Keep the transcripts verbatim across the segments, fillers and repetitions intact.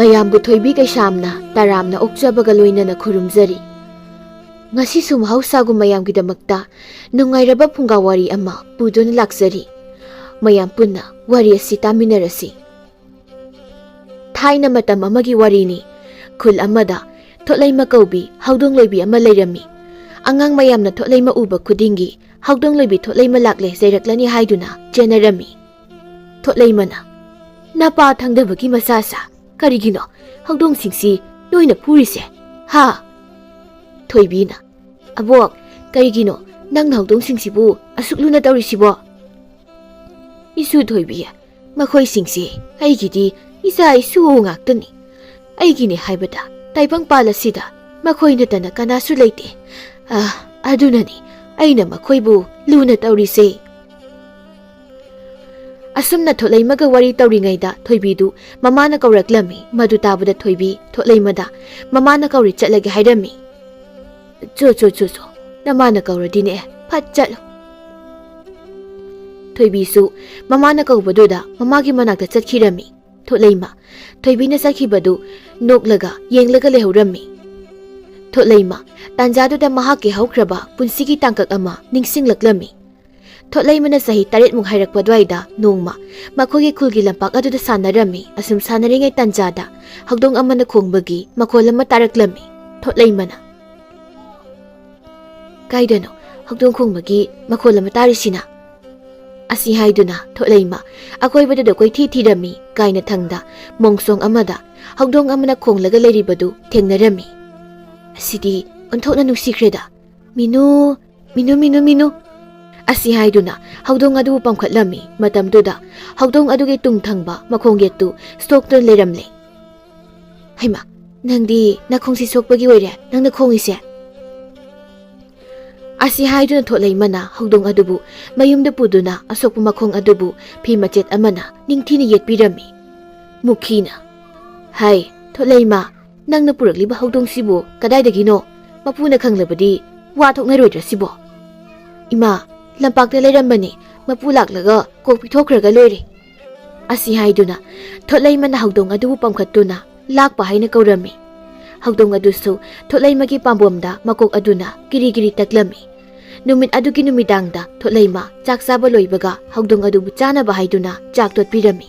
ꯃꯌꯥꯝꯕꯨ ꯊꯣꯏꯕꯤ ꯀꯩꯁꯥꯝꯅ ꯇꯔꯥꯝꯅ ꯑꯣꯛꯆꯕꯒ ꯂꯣꯏꯅꯅ ꯈꯨꯔꯨꯝꯖꯔꯤ꯫ ꯉꯁꯤꯁꯨ ꯃꯍꯧꯁꯥꯒꯨꯝ ꯃꯌꯥꯝꯒꯤꯗꯃꯛꯇ ꯅꯨꯡꯉꯥꯏꯔꯕ ꯐꯨꯡꯒꯥ ꯋꯥꯔꯤ ꯑꯃ ꯄꯨꯗꯨꯅ ꯂꯥꯛꯆꯔꯤ꯫ ꯃꯌꯥꯝ ꯄꯨꯟꯅ ꯋꯥꯔꯤ ꯑꯁꯤ ꯇꯥꯃꯤꯟꯅꯔꯁꯤ꯫ ꯊꯥꯏꯅ ꯃꯇꯝ ꯑꯃꯒꯤ ꯋꯥꯔꯤꯅꯤ꯫ ꯈꯨꯜ ꯑꯃꯗ ꯊꯣꯠꯂꯩꯃ ꯀꯧꯕꯤ ꯍꯧꯗꯣꯡ ꯂꯣꯏꯕꯤ ꯑꯃ ꯂꯩꯔꯝꯃꯤ꯫ ꯑꯉꯥꯡ ꯃꯌꯥꯝꯅ ꯊꯣꯠꯂꯩꯃ ꯎꯕ ꯈꯨꯗꯤꯡꯒꯤ ꯍꯧꯗꯣꯡ ꯂꯣꯏꯕꯤ ꯊꯣꯠꯂꯩꯃ ꯂꯥꯛꯂꯦ ꯆꯩꯔꯛꯂꯅꯤ ꯍꯥꯏꯗꯨꯅ ꯆꯦꯟꯅꯔꯝꯃꯤ꯫ ꯊꯣꯠꯂꯩꯃꯅ, "ꯅꯄꯥ ꯊꯪꯗꯕꯒꯤ ꯃꯆꯥꯁꯥ, ꯀꯔꯤꯒꯤꯅꯣ ꯍꯧꯗꯣꯡꯁꯤꯡꯁꯤ ꯅꯣꯏꯅ ꯐꯨꯔꯤꯁꯦ? ꯍꯥ?" ꯊꯣꯏꯕꯤꯅ, "ꯑꯕꯣꯛ, ꯀꯔꯤꯒꯤꯅꯣ ꯅꯪꯅ ꯍꯧꯗꯣꯡꯁꯤꯡꯁꯤꯕꯨ ꯑꯁꯨꯛ ꯂꯨꯅ ꯇꯧꯔꯤꯁꯤꯕꯣ?" "ꯏꯁꯨ ꯊꯣꯏꯕꯤ, ꯃꯈꯣꯏꯁꯤꯡꯁꯤ ꯑꯩꯒꯤꯗꯤ ꯏꯆꯥ ꯏꯁꯨ ꯉꯥꯛꯇꯅꯤ꯫ ꯑꯩꯒꯤꯅꯤ ꯍꯥꯏꯕꯗ ꯇꯥꯏꯕꯪꯄꯥꯜ ꯑꯁꯤꯗ ꯃꯈꯣꯏ ꯅꯠꯇꯅ ꯀꯅꯥꯁꯨ ꯂꯩꯇꯦ꯫ ꯑꯥ, ꯑꯗꯨꯅꯅꯤ ꯑꯩꯅ ꯃꯈꯣꯏꯕꯨ ꯂꯨꯅ ꯇꯧꯔꯤꯁꯦ꯫" ꯑꯁꯨꯝꯅ ꯊꯣꯠꯂꯩꯃꯒ ꯋꯥꯔꯤ ꯇꯧꯔꯤꯉꯩꯗ ꯊꯣꯏꯕꯤꯗꯨ ꯃꯃꯥꯅ ꯀꯧꯔꯛꯂꯝꯃꯤ꯫ ꯃꯗꯨ ꯇꯥꯕꯗ ꯊꯣꯏꯕꯤ ꯊꯣꯠꯂꯩꯃꯗ ꯃꯃꯥꯅ ꯀꯧꯔꯤ ꯆꯠꯂꯒꯦ ꯍꯥꯏꯔꯝꯃꯤ꯫ "ꯆꯣ, ꯆꯣ, ꯆꯣ, ꯆꯣ, ꯅꯃꯥꯅ ꯀꯧꯔꯗꯤꯅꯦ, ꯐꯠ ꯆꯠꯂꯣ꯫" ꯊꯣꯏꯕꯤꯁꯨ ꯃꯃꯥꯅ ꯀꯧꯕꯗꯨꯗ ꯃꯃꯥꯒꯤ ꯃꯅꯥꯛꯇ ꯆꯠꯈꯤꯔꯝꯃꯤ꯫ ꯊꯣꯠꯂꯩꯃ ꯊꯣꯏꯕꯤꯅ ꯆꯠꯈꯤꯕꯗꯨ ꯅꯣꯛꯂꯒ ꯌꯦꯡꯂꯒ ꯂꯩꯍꯧꯔꯝꯃꯤ꯫ ꯊꯣꯠꯂꯩꯃ ꯇꯥꯟꯖꯥꯗꯨꯗ ꯃꯍꯥꯛꯀꯤ ꯍꯧꯈ꯭ꯔꯕ ꯄꯨꯟꯁꯤꯒꯤ ꯇꯥꯡꯀꯛ ꯑꯃ ꯅꯤꯡꯁꯤꯡꯂꯛꯂꯝꯃꯤ꯫ ꯊꯣꯠꯂꯩꯃꯅ ꯆꯍꯤ ꯇꯔꯦꯠꯃꯨꯛ ꯍꯥꯏꯔꯛꯄ ꯑꯗꯨꯋꯥꯏꯗ ꯅꯣꯡꯃ ꯃꯈꯣꯏꯒꯤ ꯈꯨꯜꯒꯤ ꯂꯝꯄꯥꯛ ꯑꯗꯨꯗ ꯁꯥꯟꯅꯔꯝꯃꯤ꯫ ꯑꯁꯨꯝ ꯁꯥꯟꯅꯔꯤꯉꯩ ꯇꯥꯟꯖꯥꯗ ꯍꯧꯗꯣꯡ ꯑꯃꯅ ꯈꯣꯡꯕꯒꯤ ꯃꯈꯣꯜ ꯑꯃ ꯇꯥꯔꯛꯂꯝꯃꯤ꯫ ꯊꯣꯠꯂꯩꯃꯅ, "ꯀꯥꯏꯗꯅꯣ ꯍꯧꯗꯣꯡ ꯈꯣꯡꯕꯒꯤ ꯃꯈꯣꯜ ꯑꯃ ꯇꯥꯔꯤꯁꯤꯅ?" ꯑꯁꯤ ꯍꯥꯏꯗꯨꯅ ꯊꯣꯠꯂꯩꯃ ꯑꯀꯣꯏꯕꯗꯨꯗ ꯀꯣꯏꯊꯤ ꯊꯤꯔꯝꯃꯤ꯫ ꯀꯥꯏꯅ ꯊꯪꯗ ꯃꯣꯡꯁꯣꯡ ꯑꯃꯗ ꯍꯧꯗꯣꯡ ꯑꯃꯅ ꯈꯣꯡꯂꯒ ꯂꯩꯔꯤꯕꯗꯨ ꯊꯦꯡꯅꯔꯝꯃꯤ꯫ "ꯑꯁꯤꯗꯤ ꯑꯣꯟꯊꯣꯛꯅ ꯅꯨꯡꯁꯤꯈ꯭ꯔꯦꯗ꯫ ꯃꯤꯅꯨ, ꯃꯤꯅꯨ, ꯃꯤꯅꯨ, ꯃꯤꯅꯨ!" ꯑꯁꯤ ꯍꯥꯏꯗꯨꯅ ꯍꯧꯗꯣꯡ ꯑꯗꯨꯕꯨ ꯄꯝꯈꯠꯂꯝꯃꯤ꯫ ꯃꯇꯝꯗꯨꯗ ꯍꯧꯗꯣꯡ ꯑꯗꯨꯒꯤ ꯇꯨꯡ ꯊꯪꯕ ꯃꯈꯣꯡ ꯌꯦꯠꯇꯨ ꯁꯣꯛꯇꯨꯅ ꯂꯩꯔꯝꯂꯦ꯫ "ꯍꯩꯃꯥ, ꯅꯪꯗꯤ ꯅꯈꯣꯡꯁꯤ ꯁꯣꯛꯄꯒꯤ ꯑꯣꯏꯔꯦ ꯅꯪꯅ ꯈꯣꯡꯉꯤꯁꯦ?" ꯑꯁꯤ ꯍꯥꯏꯗꯨꯅ ꯊꯣꯠꯂꯩꯃꯅ ꯍꯧꯗꯣꯡ ꯑꯗꯨꯕꯨ ꯃꯌꯨꯝꯗ ꯄꯨꯗꯨꯅ ꯑꯁꯣꯛꯄ ꯃꯈꯣꯡ ꯑꯗꯨꯕꯨ ꯐꯤ ꯃꯆꯦꯠ ꯑꯃꯅ ꯅꯤꯡꯊꯤꯅ ꯌꯦꯠꯄꯤꯔꯝꯃꯤ꯫ ꯃꯨꯈꯤꯅ, "ꯍꯥꯏ, ꯊꯣꯠꯂꯩꯃ, ꯅꯪꯅ ꯄꯨꯔꯛꯂꯤꯕ ꯍꯧꯗꯣꯡꯁꯤꯕꯨ ꯀꯗꯥꯏꯗꯒꯤꯅꯣ? ꯃꯄꯨꯅ ꯈꯪꯂꯕꯗꯤ ꯋꯥ ꯊꯣꯛꯅꯔꯣꯏꯗ꯭ꯔꯥ ꯁꯤꯕꯣ?" "ꯏꯃꯥ, ꯂꯝꯄꯥꯛꯇ ꯂꯩꯔꯝꯕꯅꯤ, ꯃꯄꯨ ꯂꯥꯛꯂꯒ ꯀꯣꯛ ꯄꯤꯊꯣꯛꯈ꯭ꯔꯒ ꯂꯣꯏꯔꯦ꯫" ꯑꯁꯤ ꯍꯥꯏꯗꯨꯅ ꯊꯣꯠꯂꯩꯃꯅ ꯍꯧꯗꯣꯡ ꯑꯗꯨꯕꯨ ꯄꯝꯈꯠꯇꯨꯅ ꯂꯥꯛꯄ ꯍꯥꯏꯅ ꯀꯧꯔꯝꯃꯤ꯫ ꯍꯧꯗꯣꯡ ꯑꯗꯨꯁꯨ ꯊꯣꯠꯂꯩꯃꯒꯤ ꯄꯥꯝꯕꯣꯝꯗ ꯃꯀꯣꯛ ꯑꯗꯨꯅ ꯀꯤꯔꯤ ꯀꯤꯔꯤ ꯇꯛꯂꯝꯃꯤ꯫ ꯅꯨꯃꯤꯠ ꯑꯗꯨꯒꯤ ꯅꯨꯃꯤꯗꯥꯡꯗ ꯊꯣꯠꯂꯩꯃ ꯆꯥꯛ ꯆꯥꯕ ꯂꯣꯏꯕꯒ ꯍꯧꯗꯣꯡ ꯑꯗꯨꯕꯨ ꯆꯥꯅꯕ ꯍꯥꯏꯗꯨꯅ ꯆꯥꯛ ꯇꯣꯠꯄꯤꯔꯝꯃꯤ꯫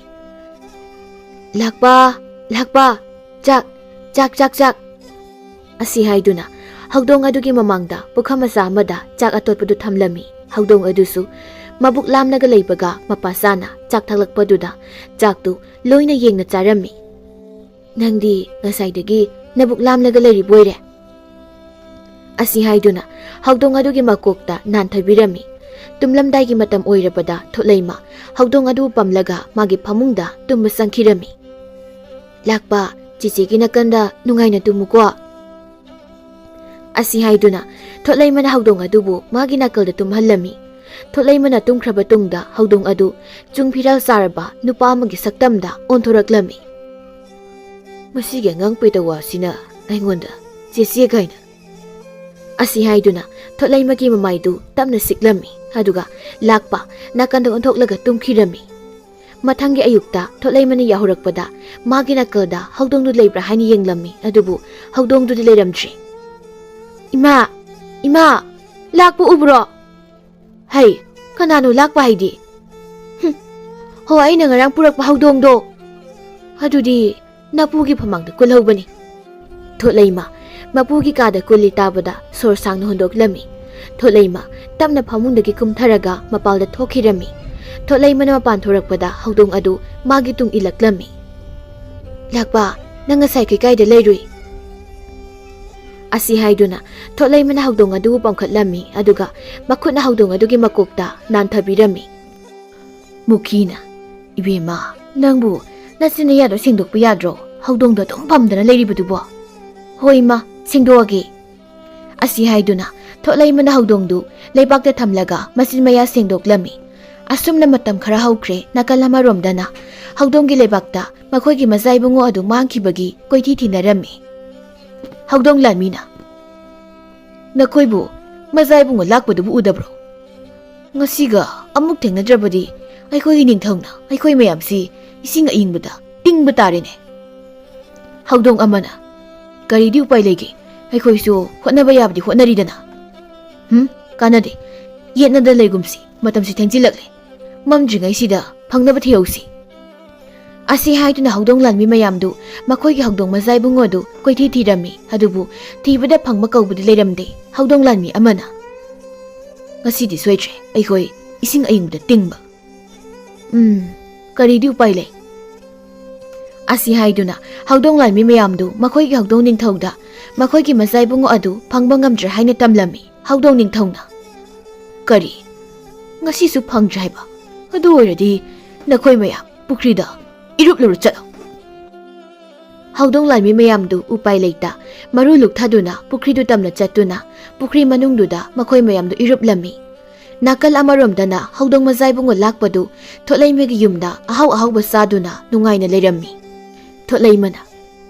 "ꯂꯥꯛꯄ, ꯂꯥꯛꯄ, ꯆꯥꯛ, ꯆꯥꯛ, ꯆꯥꯛ, ꯆꯥꯛ!" ꯑꯁꯤ ꯍꯥꯏꯗꯨꯅ ꯍꯧꯗꯣꯡ ꯑꯗꯨꯒꯤ ꯃꯃꯥꯡꯗ ꯄꯨꯈꯝ ꯃꯆꯥ ꯑꯃꯗ ꯆꯥꯛ ꯑꯇꯣꯠꯄꯗꯨ ꯊꯝꯂꯝꯃꯤ꯫ ꯍꯧꯗꯣꯡ ꯑꯗꯨꯁꯨ ꯃꯕꯨꯛ ꯂꯥꯝꯂꯒ ꯂꯩꯕꯒ ꯃꯄꯥ ꯆꯥꯅ ꯆꯥꯛ ꯊꯥꯛꯂꯛꯄꯗꯨꯗ ꯆꯥꯛꯇꯨ ꯂꯣꯏꯅ ꯌꯦꯡꯅ ꯆꯥꯔꯝꯃꯤ꯫ "ꯅꯪꯗꯤ ꯉꯁꯥꯏꯗꯒꯤ ꯅꯕꯨꯛ ꯂꯥꯝꯂꯒ ꯂꯩꯔꯤꯕꯣꯏꯔꯦ?" ꯑꯁꯤ ꯍꯥꯏꯗꯨꯅ ꯍꯧꯗꯣꯡ ꯑꯗꯨꯒꯤ ꯃꯀꯣꯛꯇ ꯅꯥꯟꯊꯕꯤꯔꯝꯃꯤ꯫ ꯇꯨꯝꯂꯝꯗꯥꯏꯒꯤ ꯃꯇꯝ ꯑꯣꯏꯔꯕꯗ ꯊꯣꯠꯂꯩꯃ ꯍꯧꯗꯣꯡ ꯑꯗꯨ ꯄꯝꯂꯒ ꯃꯥꯒꯤ ꯐꯃꯨꯡꯗ ꯇꯨꯝꯕ ꯆꯪꯈꯤꯔꯝꯃꯤ꯫ "ꯂꯥꯛꯄ, ꯆꯦꯆꯦꯒꯤ ꯅꯥꯀꯟꯗ ꯅꯨꯡꯉꯥꯏꯅ ꯇꯨꯝꯃꯨꯀꯣ" ꯑꯁꯤ ꯍꯥꯏꯗꯨꯅ ꯊꯣꯠꯂꯩꯃꯅ ꯍꯧꯗꯣꯡ ꯑꯗꯨꯕꯨ ꯃꯥꯒꯤ ꯅꯥꯀꯜꯗ ꯇꯨꯝꯍꯜꯂꯝꯃꯤ꯫ ꯊꯣꯠꯂꯩꯃꯅ ꯇꯨꯝꯈ꯭ꯔꯕ ꯇꯨꯡꯗ ꯍꯧꯗꯣꯡ ꯑꯗꯨ ꯆꯨꯡ ꯐꯤꯔꯥꯜ ꯆꯥꯔꯕ ꯅꯨꯄꯥ ꯑꯃꯒꯤ ꯁꯛꯇꯝꯗ ꯑꯣꯟꯊꯣꯔꯛꯂꯝꯃꯤ꯫ "ꯃꯁꯤꯒꯤ ꯑꯉꯥꯡ ꯄꯦꯇꯋꯥ ꯑꯁꯤꯅ ꯑꯩꯉꯣꯟꯗ ꯆꯦꯆꯦ ꯀꯥꯏꯅ" ꯑꯁꯤ ꯍꯥꯏꯗꯨꯅ ꯊꯣꯠꯂꯩꯃꯒꯤ ꯃꯃꯥꯏꯗꯨ ꯇꯞꯅ ꯁꯤꯛꯂꯝꯃꯤ꯫ ꯑꯗꯨꯒ ꯂꯥꯛꯄ ꯅꯥꯀꯟꯗ ꯑꯣꯟꯊꯣꯛꯂꯒ ꯇꯨꯝꯈꯤꯔꯝꯃꯤ꯫ ꯃꯊꯪꯒꯤ ꯑꯌꯨꯛꯇ ꯊꯣꯠꯂꯩꯃꯅ ꯌꯥꯍꯧꯔꯛꯄꯗ ꯃꯥꯒꯤ ꯅꯥꯀꯜꯗ ꯍꯧꯗꯣꯡꯗꯨ ꯂꯩꯕ꯭ꯔꯥ ꯍꯥꯏꯅ ꯌꯦꯡꯂꯝꯃꯤ, ꯑꯗꯨꯕꯨ ꯍꯧꯗꯣꯡꯗꯨꯗꯤ ꯂꯩꯔꯝꯗ꯭ꯔꯦ꯫ "ꯏꯃꯥ! ꯏꯃꯥ! ꯂꯥꯛꯄ ꯎꯕ꯭ꯔꯣ?" "ꯍꯩ, ꯀꯅꯥꯅꯣ ꯂꯥꯛꯄ ꯍꯥꯏꯗꯤ?" "ꯍꯨꯝ, ꯍꯣ, ꯑꯩꯅ ꯉꯔꯥꯡ ꯄꯨꯔꯛꯄ ꯍꯧꯗꯣꯡꯗꯣ꯫ ꯑꯗꯨꯗꯤ ꯅꯄꯨꯒꯤ ꯐꯃꯥꯡꯗ ꯀꯨꯜꯍꯧꯕꯅꯤ꯫" ꯊꯣꯠꯂꯩꯃ ꯃꯄꯨꯒꯤ ꯀꯥꯗ ꯀꯨꯜꯂꯤ ꯇꯥꯕꯗ ꯁꯣꯔ ꯁꯥꯡꯅ ꯍꯣꯟꯗꯣꯛꯂꯝꯃꯤ꯫ ꯊꯣꯠꯂꯩꯃ ꯇꯞꯅ ꯐꯃꯨꯡꯗꯒꯤ ꯀꯨꯝꯊꯔꯒ ꯃꯄꯥꯜꯗ ꯊꯣꯛꯈꯤꯔꯝꯃꯤ꯫ ꯊꯣꯠꯂꯩꯃꯅ ꯃꯄꯥꯟ ꯊꯣꯔꯛꯄꯗ ꯍꯧꯗꯣꯡ ꯑꯗꯨ ꯃꯥꯒꯤ ꯇꯨꯡ ꯏꯜꯂꯛꯂꯝꯃꯤ꯫ "ꯂꯥꯛꯄ, ꯅꯪ ꯉꯁꯥꯏ ꯀꯩꯀꯥꯏꯗ ꯂꯩꯔꯨꯏ?" ꯑꯁꯤ ꯍꯥꯏꯗꯨꯅ ꯊꯣꯠꯂꯩꯃꯅ ꯍꯧꯗꯣꯡ ꯑꯗꯨꯕꯨ ꯄꯝꯈꯠꯂꯝꯃꯤ, ꯑꯗꯨꯒ ꯃꯈꯨꯠꯅ ꯍꯧꯗꯣꯡ ꯑꯗꯨꯒꯤ ꯃꯀꯣꯛꯇ ꯅꯥꯟꯊꯕꯤꯔꯝꯃꯤ꯫ ꯃꯨꯈꯤꯅ, "ꯏꯕꯦꯝꯃ, ꯅꯪꯕꯨ ꯅꯆꯤꯟ ꯅꯌꯥꯗꯣ ꯁꯦꯡꯗꯣꯛꯄ ꯌꯥꯗ꯭ꯔꯣ? ꯍꯧꯗꯣꯡꯗꯣ ꯑꯗꯨꯝ ꯄꯝꯗꯅ ꯂꯩꯔꯤꯕꯗꯨꯕꯣ?" "ꯍꯣꯏ, ꯏꯃꯥ, ꯁꯦꯡꯗꯣꯛꯑꯒꯦ꯫" ꯑꯁꯤ ꯍꯥꯏꯗꯨꯅ ꯊꯣꯠꯂꯩꯃꯅ ꯍꯧꯗꯣꯡꯗꯨ ꯂꯩꯕꯥꯛꯇ ꯊꯝꯂꯒ ꯃꯆꯤꯟ ꯃꯌꯥ ꯁꯦꯡꯗꯣꯛꯂꯝꯃꯤ꯫ ꯑꯁꯨꯝꯅ ꯃꯇꯝ ꯈꯔ ꯍꯧꯈ꯭ꯔꯦ꯫ ꯅꯥꯀꯜ ꯑꯃꯔꯣꯝꯗꯅ ꯍꯧꯗꯣꯡꯒꯤ ꯂꯩꯕꯥꯛꯇ ꯃꯈꯣꯏꯒꯤ ꯃꯆꯥ ꯏꯕꯨꯡꯉꯣ ꯑꯗꯨ ꯃꯥꯡꯈꯤꯕꯒꯤ ꯀꯣꯏꯊꯤ ꯊꯤꯅꯔꯝꯃꯤ꯫ ꯍꯧꯗꯣꯡ ꯂꯥꯟꯃꯤꯅ, "ꯅꯈꯣꯏꯕꯨ ꯃꯆꯥ ꯏꯕꯨꯡꯉꯣ ꯂꯥꯛꯄꯗꯨꯕꯨ ꯎꯗꯕ꯭ꯔꯣ? ꯉꯁꯤꯒ ꯑꯃꯨꯛ ꯊꯦꯡꯅꯗ꯭ꯔꯕꯗꯤ ꯑꯩꯈꯣꯏꯒꯤ ꯅꯤꯡꯊꯧꯅ ꯑꯩꯈꯣꯏ ꯃꯌꯥꯝꯁꯤ ꯏꯁꯤꯡ ꯑꯏꯪꯕꯗ ꯇꯤꯡꯕ ꯇꯥꯔꯦꯅꯦ꯫" ꯍꯧꯗꯣꯡ ꯑꯃꯅ, "ꯀꯔꯤꯗꯤ ꯎꯄꯥꯏ ꯂꯩꯒꯦ? ꯑꯩꯈꯣꯏꯁꯨ ꯍꯣꯠꯅꯕ ꯌꯥꯕꯗꯤ ꯍꯣꯠꯅꯔꯤꯗꯅ꯫ ꯍꯨꯝ, ꯀꯥꯟꯅꯗꯦ꯫ ꯌꯦꯠꯅꯗ ꯂꯩꯒꯨꯝꯁꯤ, ꯃꯇꯝꯁꯤ ꯊꯦꯡꯖꯤꯜꯂꯛꯂꯦ꯫ ꯃꯝꯗ꯭ꯔꯤꯉꯩꯁꯤꯗ ꯐꯪꯅꯕ ꯊꯤꯍꯧꯁꯤ"꯫ ꯑꯁꯤ ꯍꯥꯏꯗꯨꯅ ꯍꯧꯗꯣꯡ ꯂꯥꯟꯃꯤ ꯃꯌꯥꯝꯗꯨ ꯃꯈꯣꯏꯒꯤ ꯍꯧꯗꯣꯡ ꯃꯖꯥ ꯏꯕꯨꯡꯉꯣ ꯑꯗꯨ ꯀꯣꯏꯊꯤ ꯊꯤꯔꯝꯃꯤ꯫ ꯑꯗꯨꯕꯨ ꯊꯤꯕꯗ ꯐꯪꯕ ꯀꯧꯕꯗꯤ ꯂꯩꯔꯝꯗꯦ꯫ ꯍꯧꯗꯣꯡ ꯂꯥꯟꯃꯤ ꯑꯃꯅ, "ꯉꯁꯤꯗꯤ ꯁꯣꯏꯗ꯭ꯔꯦ, ꯑꯩꯈꯣꯏ ꯏꯁꯤꯡ ꯑꯏꯪꯕꯗ ꯇꯤꯡꯕ꯫ ꯎꯝ, ꯀꯔꯤꯗꯤ ꯎꯄꯥꯏ ꯂꯩ?" ꯑꯁꯤ ꯍꯥꯏꯗꯨꯅ ꯍꯧꯗꯣꯡ ꯂꯥꯟꯃꯤ ꯃꯌꯥꯝꯗꯨ ꯃꯈꯣꯏꯒꯤ ꯍꯧꯗꯣꯡ ꯅꯤꯡꯊꯧꯗ ꯃꯈꯣꯏꯒꯤ ꯃꯆꯥ ꯏꯕꯨꯡꯉꯣ ꯑꯗꯨ ꯐꯪꯕ ꯉꯝꯗ꯭ꯔꯦ ꯍꯥꯏꯅ ꯇꯝꯂꯝꯃꯤ꯫ ꯍꯧꯗꯣꯡ ꯅꯤꯡꯊꯧꯅ, "ꯀꯔꯤ? ꯉꯁꯤꯁꯨ ꯐꯪꯗ꯭ꯔꯦ ꯍꯥꯏꯕ? ꯑꯗꯨ ꯑꯣꯏꯔꯗꯤ ꯅꯈꯣꯏ ꯃꯌꯥꯝ ꯄꯨꯈ꯭ꯔꯤꯗ ꯏꯔꯨꯞꯂꯨꯔꯨ ꯆꯠꯂꯣ"꯫ ꯍꯧꯗꯣꯡ ꯂꯥꯟꯃꯤ ꯃꯌꯥꯝꯗꯨ ꯎꯄꯥꯏ ꯂꯩꯇ ꯃꯔꯨ ꯂꯨꯛꯊꯗꯨꯅ ꯄꯨꯈ꯭ꯔꯤꯗꯨ ꯇꯝꯅ ꯆꯠꯇꯨꯅ ꯄꯨꯈ꯭ꯔꯤ ꯃꯅꯨꯡꯗꯨꯗ ꯃꯈꯣꯏ ꯃꯌꯥꯝꯗꯨ ꯏꯔꯨꯞꯂꯝꯃꯤ꯫ ꯅꯥꯀꯜ ꯑꯃꯔꯣꯝꯗꯅ ꯍꯧꯗꯣꯡ ꯃꯆꯥ ꯏꯕꯨꯡꯉꯣ ꯂꯥꯛꯄꯗꯨ ꯊꯣꯠꯂꯩꯃꯒꯤ ꯌꯨꯝꯗ ꯑꯍꯥꯎ ꯑꯍꯥꯎꯕ ꯆꯥꯗꯨꯅ ꯅꯨꯡꯉꯥꯏꯅ ꯂꯩꯔꯝꯃꯤ꯫ ꯊꯣꯠꯂꯩꯃꯅ,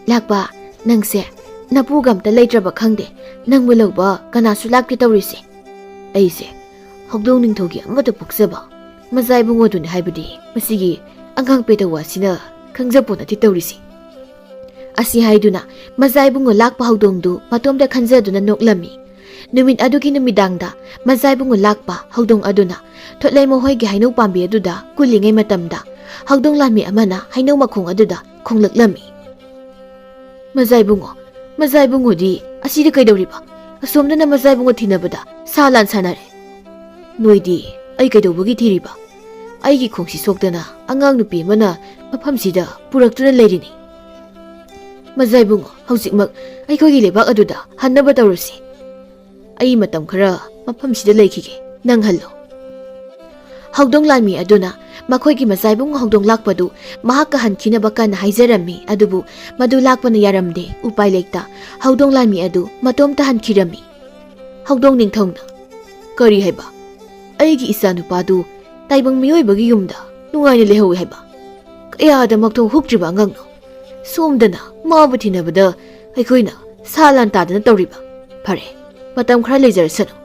"ꯂꯥꯛꯄ, ꯅꯪꯁꯦ ꯅꯄꯨꯒ ꯑꯝꯇ ꯂꯩꯇ꯭ꯔꯕ ꯈꯪꯗꯦ, ꯅꯪꯕꯨ ꯂꯧꯕ ꯀꯅꯥꯁꯨ ꯂꯥꯛꯇꯦ ꯇꯧꯔꯤꯁꯦ꯫ ꯑꯩꯁꯦ ꯍꯧꯗꯣꯡ ꯅꯤꯡꯊꯧꯒꯤ ꯑꯃꯠꯇ ꯄꯣꯛꯆꯕ ꯃꯆꯥ ꯏꯕꯨꯡꯉꯣꯗꯨꯅꯤ ꯍꯥꯏꯕꯗꯤ ꯃꯁꯤꯒꯤ ꯑꯉꯥꯡ ꯄꯦꯇꯋꯥꯁꯤꯅ ꯈꯪꯖꯄꯣꯠ ꯅꯠꯇꯦ ꯇꯧꯔꯤꯁꯤ"꯫ ꯑꯁꯤ ꯍꯥꯏꯗꯨꯅ ꯃꯆꯥ ꯏꯕꯨꯡꯉꯣ ꯂꯥꯛꯄ ꯍꯧꯗꯣꯡꯗꯨ ꯃꯇꯣꯝꯇ ꯈꯟꯖꯗꯨꯅ ꯅꯣꯛꯂꯝꯃꯤ꯫ ꯅꯨꯃꯤꯠ ꯑꯗꯨꯒꯤ ꯅꯨꯃꯤꯗꯥꯡꯗ ꯃꯆꯥ ꯏꯕꯨꯡꯉꯣ ꯂꯥꯛꯄ ꯍꯧꯗꯣꯡ ꯑꯗꯨꯅ ꯊꯣꯠꯂꯩ ꯃꯈꯣꯏꯒꯤ ꯍꯩꯅꯧ ꯄꯥꯝꯕꯤ ꯑꯗꯨꯗ ꯀꯨꯜꯂꯤꯉꯩ ꯃꯇꯝꯗ ꯍꯧꯗꯣꯡ ꯂꯥꯟꯃꯤ ꯑꯃꯅ ꯍꯩꯅꯧ ꯃꯈꯣꯡ ꯑꯗꯨꯗ ꯈꯣꯡꯂꯛꯂꯝꯃꯤ꯫ "ꯃꯆꯥ ꯏꯕꯨꯡꯉꯣ, ꯃꯆꯥ ꯏꯕꯨꯡꯉꯣꯗꯤ ꯑꯁꯤꯗ ꯀꯩꯗꯧꯔꯤꯕ? ꯑꯁꯣꯝꯗꯅ ꯃꯆꯥ ꯏꯕꯨꯡꯉꯣ ꯊꯤꯅꯕꯗ ꯁꯥ ꯂꯥꯟ ꯁꯥꯟꯅꯔꯦ꯫ ꯅꯣꯏꯗꯤ ꯑꯩ ꯀꯩꯗꯧꯕꯒꯤ ꯊꯤꯔꯤꯕ? ꯑꯩꯒꯤ ꯈꯣꯡꯁꯤ ꯁꯣꯛꯇꯅ ꯑꯉꯥꯡ ꯅꯨꯄꯤ ꯑꯃꯅ ꯃꯐꯝꯁꯤꯗ ꯄꯨꯔꯛꯇꯨꯅ ꯂꯩꯔꯤꯅꯤ꯫ ꯃꯆꯥ ꯏꯕꯨꯡꯉꯣ, ꯍꯧꯖꯤꯛꯃꯛ ꯑꯩꯈꯣꯏꯒꯤ ꯂꯩꯕꯥꯛ ꯑꯗꯨꯗ ꯍꯟꯅꯕ ꯇꯧꯔꯁꯤ꯫ ꯑꯩ ꯃꯇꯝ ꯈꯔ ꯃꯐꯝꯁꯤꯗ ꯂꯩꯈꯤꯒꯦ, ꯅꯪ ꯍꯜꯂꯣ"꯫ ꯍꯧꯗꯣꯡ ꯂꯥꯟꯃꯤ ꯑꯗꯨꯅ ꯃꯈꯣꯏꯒꯤ ꯃꯆꯥ ꯏꯕꯨꯡ ꯍꯧꯗꯣꯡ ꯂꯥꯛꯄꯗꯨ ꯃꯍꯥꯛꯀ ꯍꯟꯈꯤꯅꯕ ꯀꯟꯅ ꯍꯥꯏꯖꯔꯝꯃꯤ꯫ ꯑꯗꯨꯕꯨ ꯃꯗꯨ ꯂꯥꯛꯄꯅ ꯌꯥꯔꯝꯗꯦ꯫ ꯎꯄꯥꯏ ꯂꯩꯇ ꯍꯧꯗꯣꯡ ꯂꯥꯟꯃꯤ ꯑꯗꯨ ꯃꯇꯣꯝꯇ ꯍꯟꯈꯤꯔꯝꯃꯤ꯫ ꯍꯧꯗꯣꯡ ꯅꯤꯡꯊꯧꯅ, "ꯀꯔꯤ ꯍꯥꯏꯕ? ꯑꯩꯒꯤ ꯏꯆꯥꯅꯨꯄꯥꯗꯨ ꯇꯥꯏꯕꯪ ꯃꯤꯑꯣꯏꯕꯒꯤ ꯌꯨꯝꯗ ꯅꯨꯡꯉꯥꯏꯅ ꯂꯩꯍꯧꯏ ꯍꯥꯏꯕ? ꯀꯌꯥꯗ ꯃꯈꯣꯡ ꯍꯨꯛꯇ꯭ꯔꯤꯕ ꯑꯉꯥꯡꯅꯣ? ꯁꯣꯝꯗꯅ ꯃꯥꯕꯨ ꯊꯤꯅꯕꯗ ꯑꯩꯈꯣꯏꯅ ꯁꯥ ꯂꯥꯟ ꯇꯥꯗꯅ ꯇꯧꯔꯤꯕ꯫ ꯐꯔꯦ, ꯃꯇꯝ ꯈꯔ ꯂꯩꯖꯔꯁꯅꯨ꯫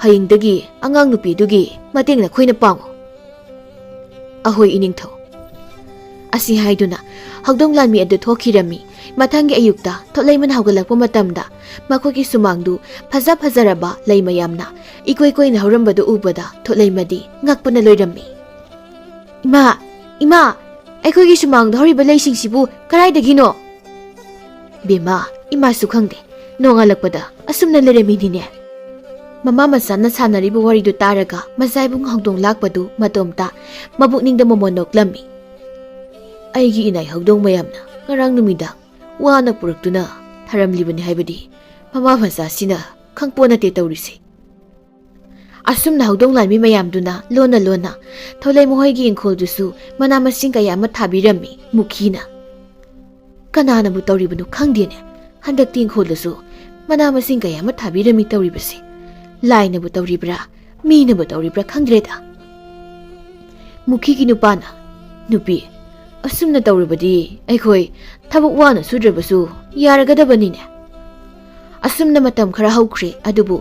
ꯍꯌꯦꯡꯗꯒꯤ ꯑꯉꯥꯡ ꯅꯨꯄꯤꯗꯨꯒꯤ ꯃꯇꯦꯡ ꯅꯈꯣꯏꯅ ꯄꯥꯡꯉꯨ"꯫ ꯑꯍꯣꯏ, ꯏꯅꯤꯡꯊꯧ꯫ ꯑꯁꯤ ꯍꯥꯏꯗꯨꯅ ꯍꯧꯗꯣꯡ ꯂꯥꯟꯃꯤ ꯑꯗꯨ ꯊꯣꯛꯈꯤꯔꯝꯃꯤ꯫ ꯃꯊꯪꯒꯤ ꯑꯌꯨꯛꯇ ꯊꯣꯠꯂꯩꯃꯅ ꯍꯧꯒꯠꯂꯛꯄ ꯃꯇꯝꯗ ꯃꯈꯣꯏꯒꯤ ꯁꯨꯃꯥꯡꯗꯨ ꯐꯖ ꯐꯖꯔꯕ ꯂꯩ ꯃꯌꯥꯝꯅ ꯏꯀꯣꯏ ꯀꯣꯏꯅ ꯍꯧꯔꯝꯕꯗꯨ ꯎꯕꯗ ꯊꯣꯠꯂꯩꯃꯗꯤ ꯉꯛꯄꯅ ꯂꯣꯏꯔꯝꯃꯤ꯫ "ꯏꯃꯥ, ꯏꯃꯥ, ꯑꯩꯈꯣꯏꯒꯤ ꯁꯨꯃꯥꯡꯗ ꯍꯧꯔꯤꯕ ꯂꯩꯁꯤꯡꯁꯤꯕꯨ ꯀꯗꯥꯏꯗꯒꯤꯅꯣ?" ꯕꯦꯝꯃ, ꯏꯃꯥꯁꯨ ꯈꯪꯗꯦ꯫ ꯅꯣꯡꯉꯥꯜꯂꯛꯄꯗ ꯑꯁꯨꯝꯅ ꯂꯩꯔꯝꯃꯤꯅꯤꯅꯦ꯫ ꯃꯃꯥ ꯃꯆꯥꯅ ꯁꯥꯟꯅꯔꯤꯕ ꯋꯥꯔꯤꯗꯨ ꯇꯥꯔꯒ ꯃꯖꯥꯏꯕꯨꯡ ꯍꯧꯗꯣꯡ ꯂꯥꯛꯄꯗꯨ ꯃꯇꯣꯝꯇ ꯃꯕꯨꯛꯅꯤꯡꯗ ꯃꯣꯃꯣꯟ ꯅꯣꯛꯂꯝꯃꯤ꯫ "ꯑꯩꯒꯤ ꯏꯅꯥꯏ ꯍꯧꯗꯣꯡ ꯃꯌꯥꯝꯅ ꯉꯔꯥꯡ ꯅꯨꯃꯤꯗꯥꯡ ꯋꯥꯅ ꯄꯨꯔꯛꯇꯨꯅ ꯊꯔꯝꯂꯤꯕꯅꯤ ꯍꯥꯏꯕꯗꯤ ꯃꯃꯥ ꯃꯆꯥꯁꯤꯅ ꯈꯪꯄꯣ ꯅꯠꯇꯦ ꯇꯧꯔꯤꯁꯦ꯫" ꯑꯁꯨꯝꯅ ꯍꯧꯗꯣꯡ ꯂꯥꯟꯃꯤ ꯃꯌꯥꯝꯗꯨꯅ ꯂꯣꯟꯅ ꯂꯣꯟꯅ ꯊꯣꯂꯩ ꯃꯈꯣꯏꯒꯤ ꯏꯪꯈꯣꯜꯗꯨꯁꯨ ꯃꯅꯥ ꯃꯁꯤꯡ ꯀꯌꯥ ꯑꯃ ꯊꯥꯕꯤꯔꯝꯃꯤ ꯃꯨꯈꯤꯅ꯫ "ꯀꯅꯥꯅꯕꯨ ꯇꯧꯔꯤꯕꯅꯣ ꯈꯪꯗꯦꯅꯦ꯫ ꯍꯟꯗꯛꯇꯤ ꯏꯪꯈꯣꯜꯗꯁꯨ ꯃꯅꯥ ꯃꯁꯤꯡ ꯀꯌꯥ ꯑꯃ ꯊꯥꯕꯤꯔꯝꯃꯤ ꯇꯧꯔꯤꯕꯁꯦ꯫ ꯂꯥꯏꯅꯕꯨ ꯇꯧꯔꯤꯕ꯭ꯔꯥ, ꯃꯤꯅꯕꯨ ꯇꯧꯔꯤꯕ꯭ꯔꯥ ꯈꯪꯗ꯭ꯔꯦꯗ꯫" ꯃꯨꯈꯤꯒꯤ ꯅꯨꯄꯥꯅ, "ꯅꯨꯄꯤ, ꯑꯁꯨꯝꯅ ꯇꯧꯔꯕꯗꯤ ꯑꯩꯈꯣꯏ ꯊꯕꯛ ꯋꯥꯅ ꯁꯨꯗ꯭ꯔꯕꯁꯨ ꯌꯥꯔꯒꯗꯕꯅꯤꯅꯦ꯫" ꯑꯁꯨꯝꯅ ꯃꯇꯝ ꯈꯔ ꯍꯧꯈ꯭ꯔꯦ꯫ ꯑꯗꯨꯕꯨ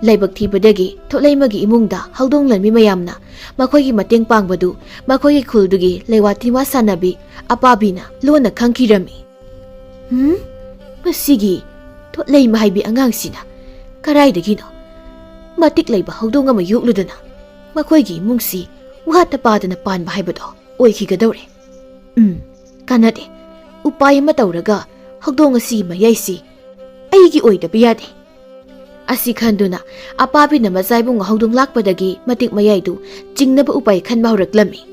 ꯂꯥꯏꯕꯛ ꯊꯤꯕꯗꯒꯤ ꯊꯣꯠꯂꯩꯃꯒꯤ ꯏꯃꯨꯡꯗ ꯍꯧꯗꯣꯡ ꯂꯟꯕꯤ ꯃꯌꯥꯝꯅ ꯃꯈꯣꯏꯒꯤ ꯃꯇꯦꯡ ꯄꯥꯡꯕꯗꯨ ꯃꯈꯣꯏꯒꯤ ꯈꯨꯜꯗꯨꯒꯤ ꯂꯩꯋꯥ ꯇꯤꯟꯋꯥ ꯁꯥꯟꯅꯕꯤ ꯑꯄꯥꯕꯤꯅ ꯂꯣꯟꯅ ꯈꯪꯈꯤꯔꯝꯃꯤ꯫ "ꯍꯨꯝ? ꯃꯁꯤꯒꯤ ꯊꯣꯠꯂꯩꯃ ꯍꯥꯏꯕꯤ ꯑꯉꯥꯡꯁꯤꯅ ꯀꯗꯥꯏꯗꯒꯤꯅꯣ ꯃꯇꯤꯛ ꯂꯩꯕ ꯍꯧꯗꯣꯡ ꯑꯃ ꯌꯣꯛꯂꯨꯗꯅ ꯃꯈꯣꯏꯒꯤ ꯏꯃꯨꯡꯁꯤ ꯋꯥꯠꯇ ꯄꯥꯗꯅ ꯄꯥꯟꯕ ꯍꯥꯏꯕꯗꯣ ꯑꯣꯏꯈꯤꯒꯗꯧꯔꯦ꯫ ꯎꯝ, ꯀꯥꯟꯅꯗꯦ꯫ ꯎꯄꯥꯏ ꯑꯃ ꯇꯧꯔꯒ ꯍꯧꯗꯣꯡ ꯑꯁꯤꯒꯤ ꯃꯌꯥꯏꯁꯤ ꯑꯩꯒꯤ ꯑꯣꯏꯗꯕ ꯌꯥꯗꯦ꯫" ꯑꯁꯤ ꯈꯟꯗꯨꯅ ꯑꯄꯥꯕꯤꯅ ꯃꯆꯥ ꯏꯕꯨꯡ ꯍꯧꯗꯣꯡ ꯂꯥꯛꯄꯗꯒꯤ ꯃꯇꯤꯛ ꯃꯌꯥꯏꯗꯨ ꯆꯤꯡꯅꯕ ꯎꯄꯥꯏ ꯈꯟꯕ ꯍꯧꯔꯛꯂꯝꯃꯤ꯫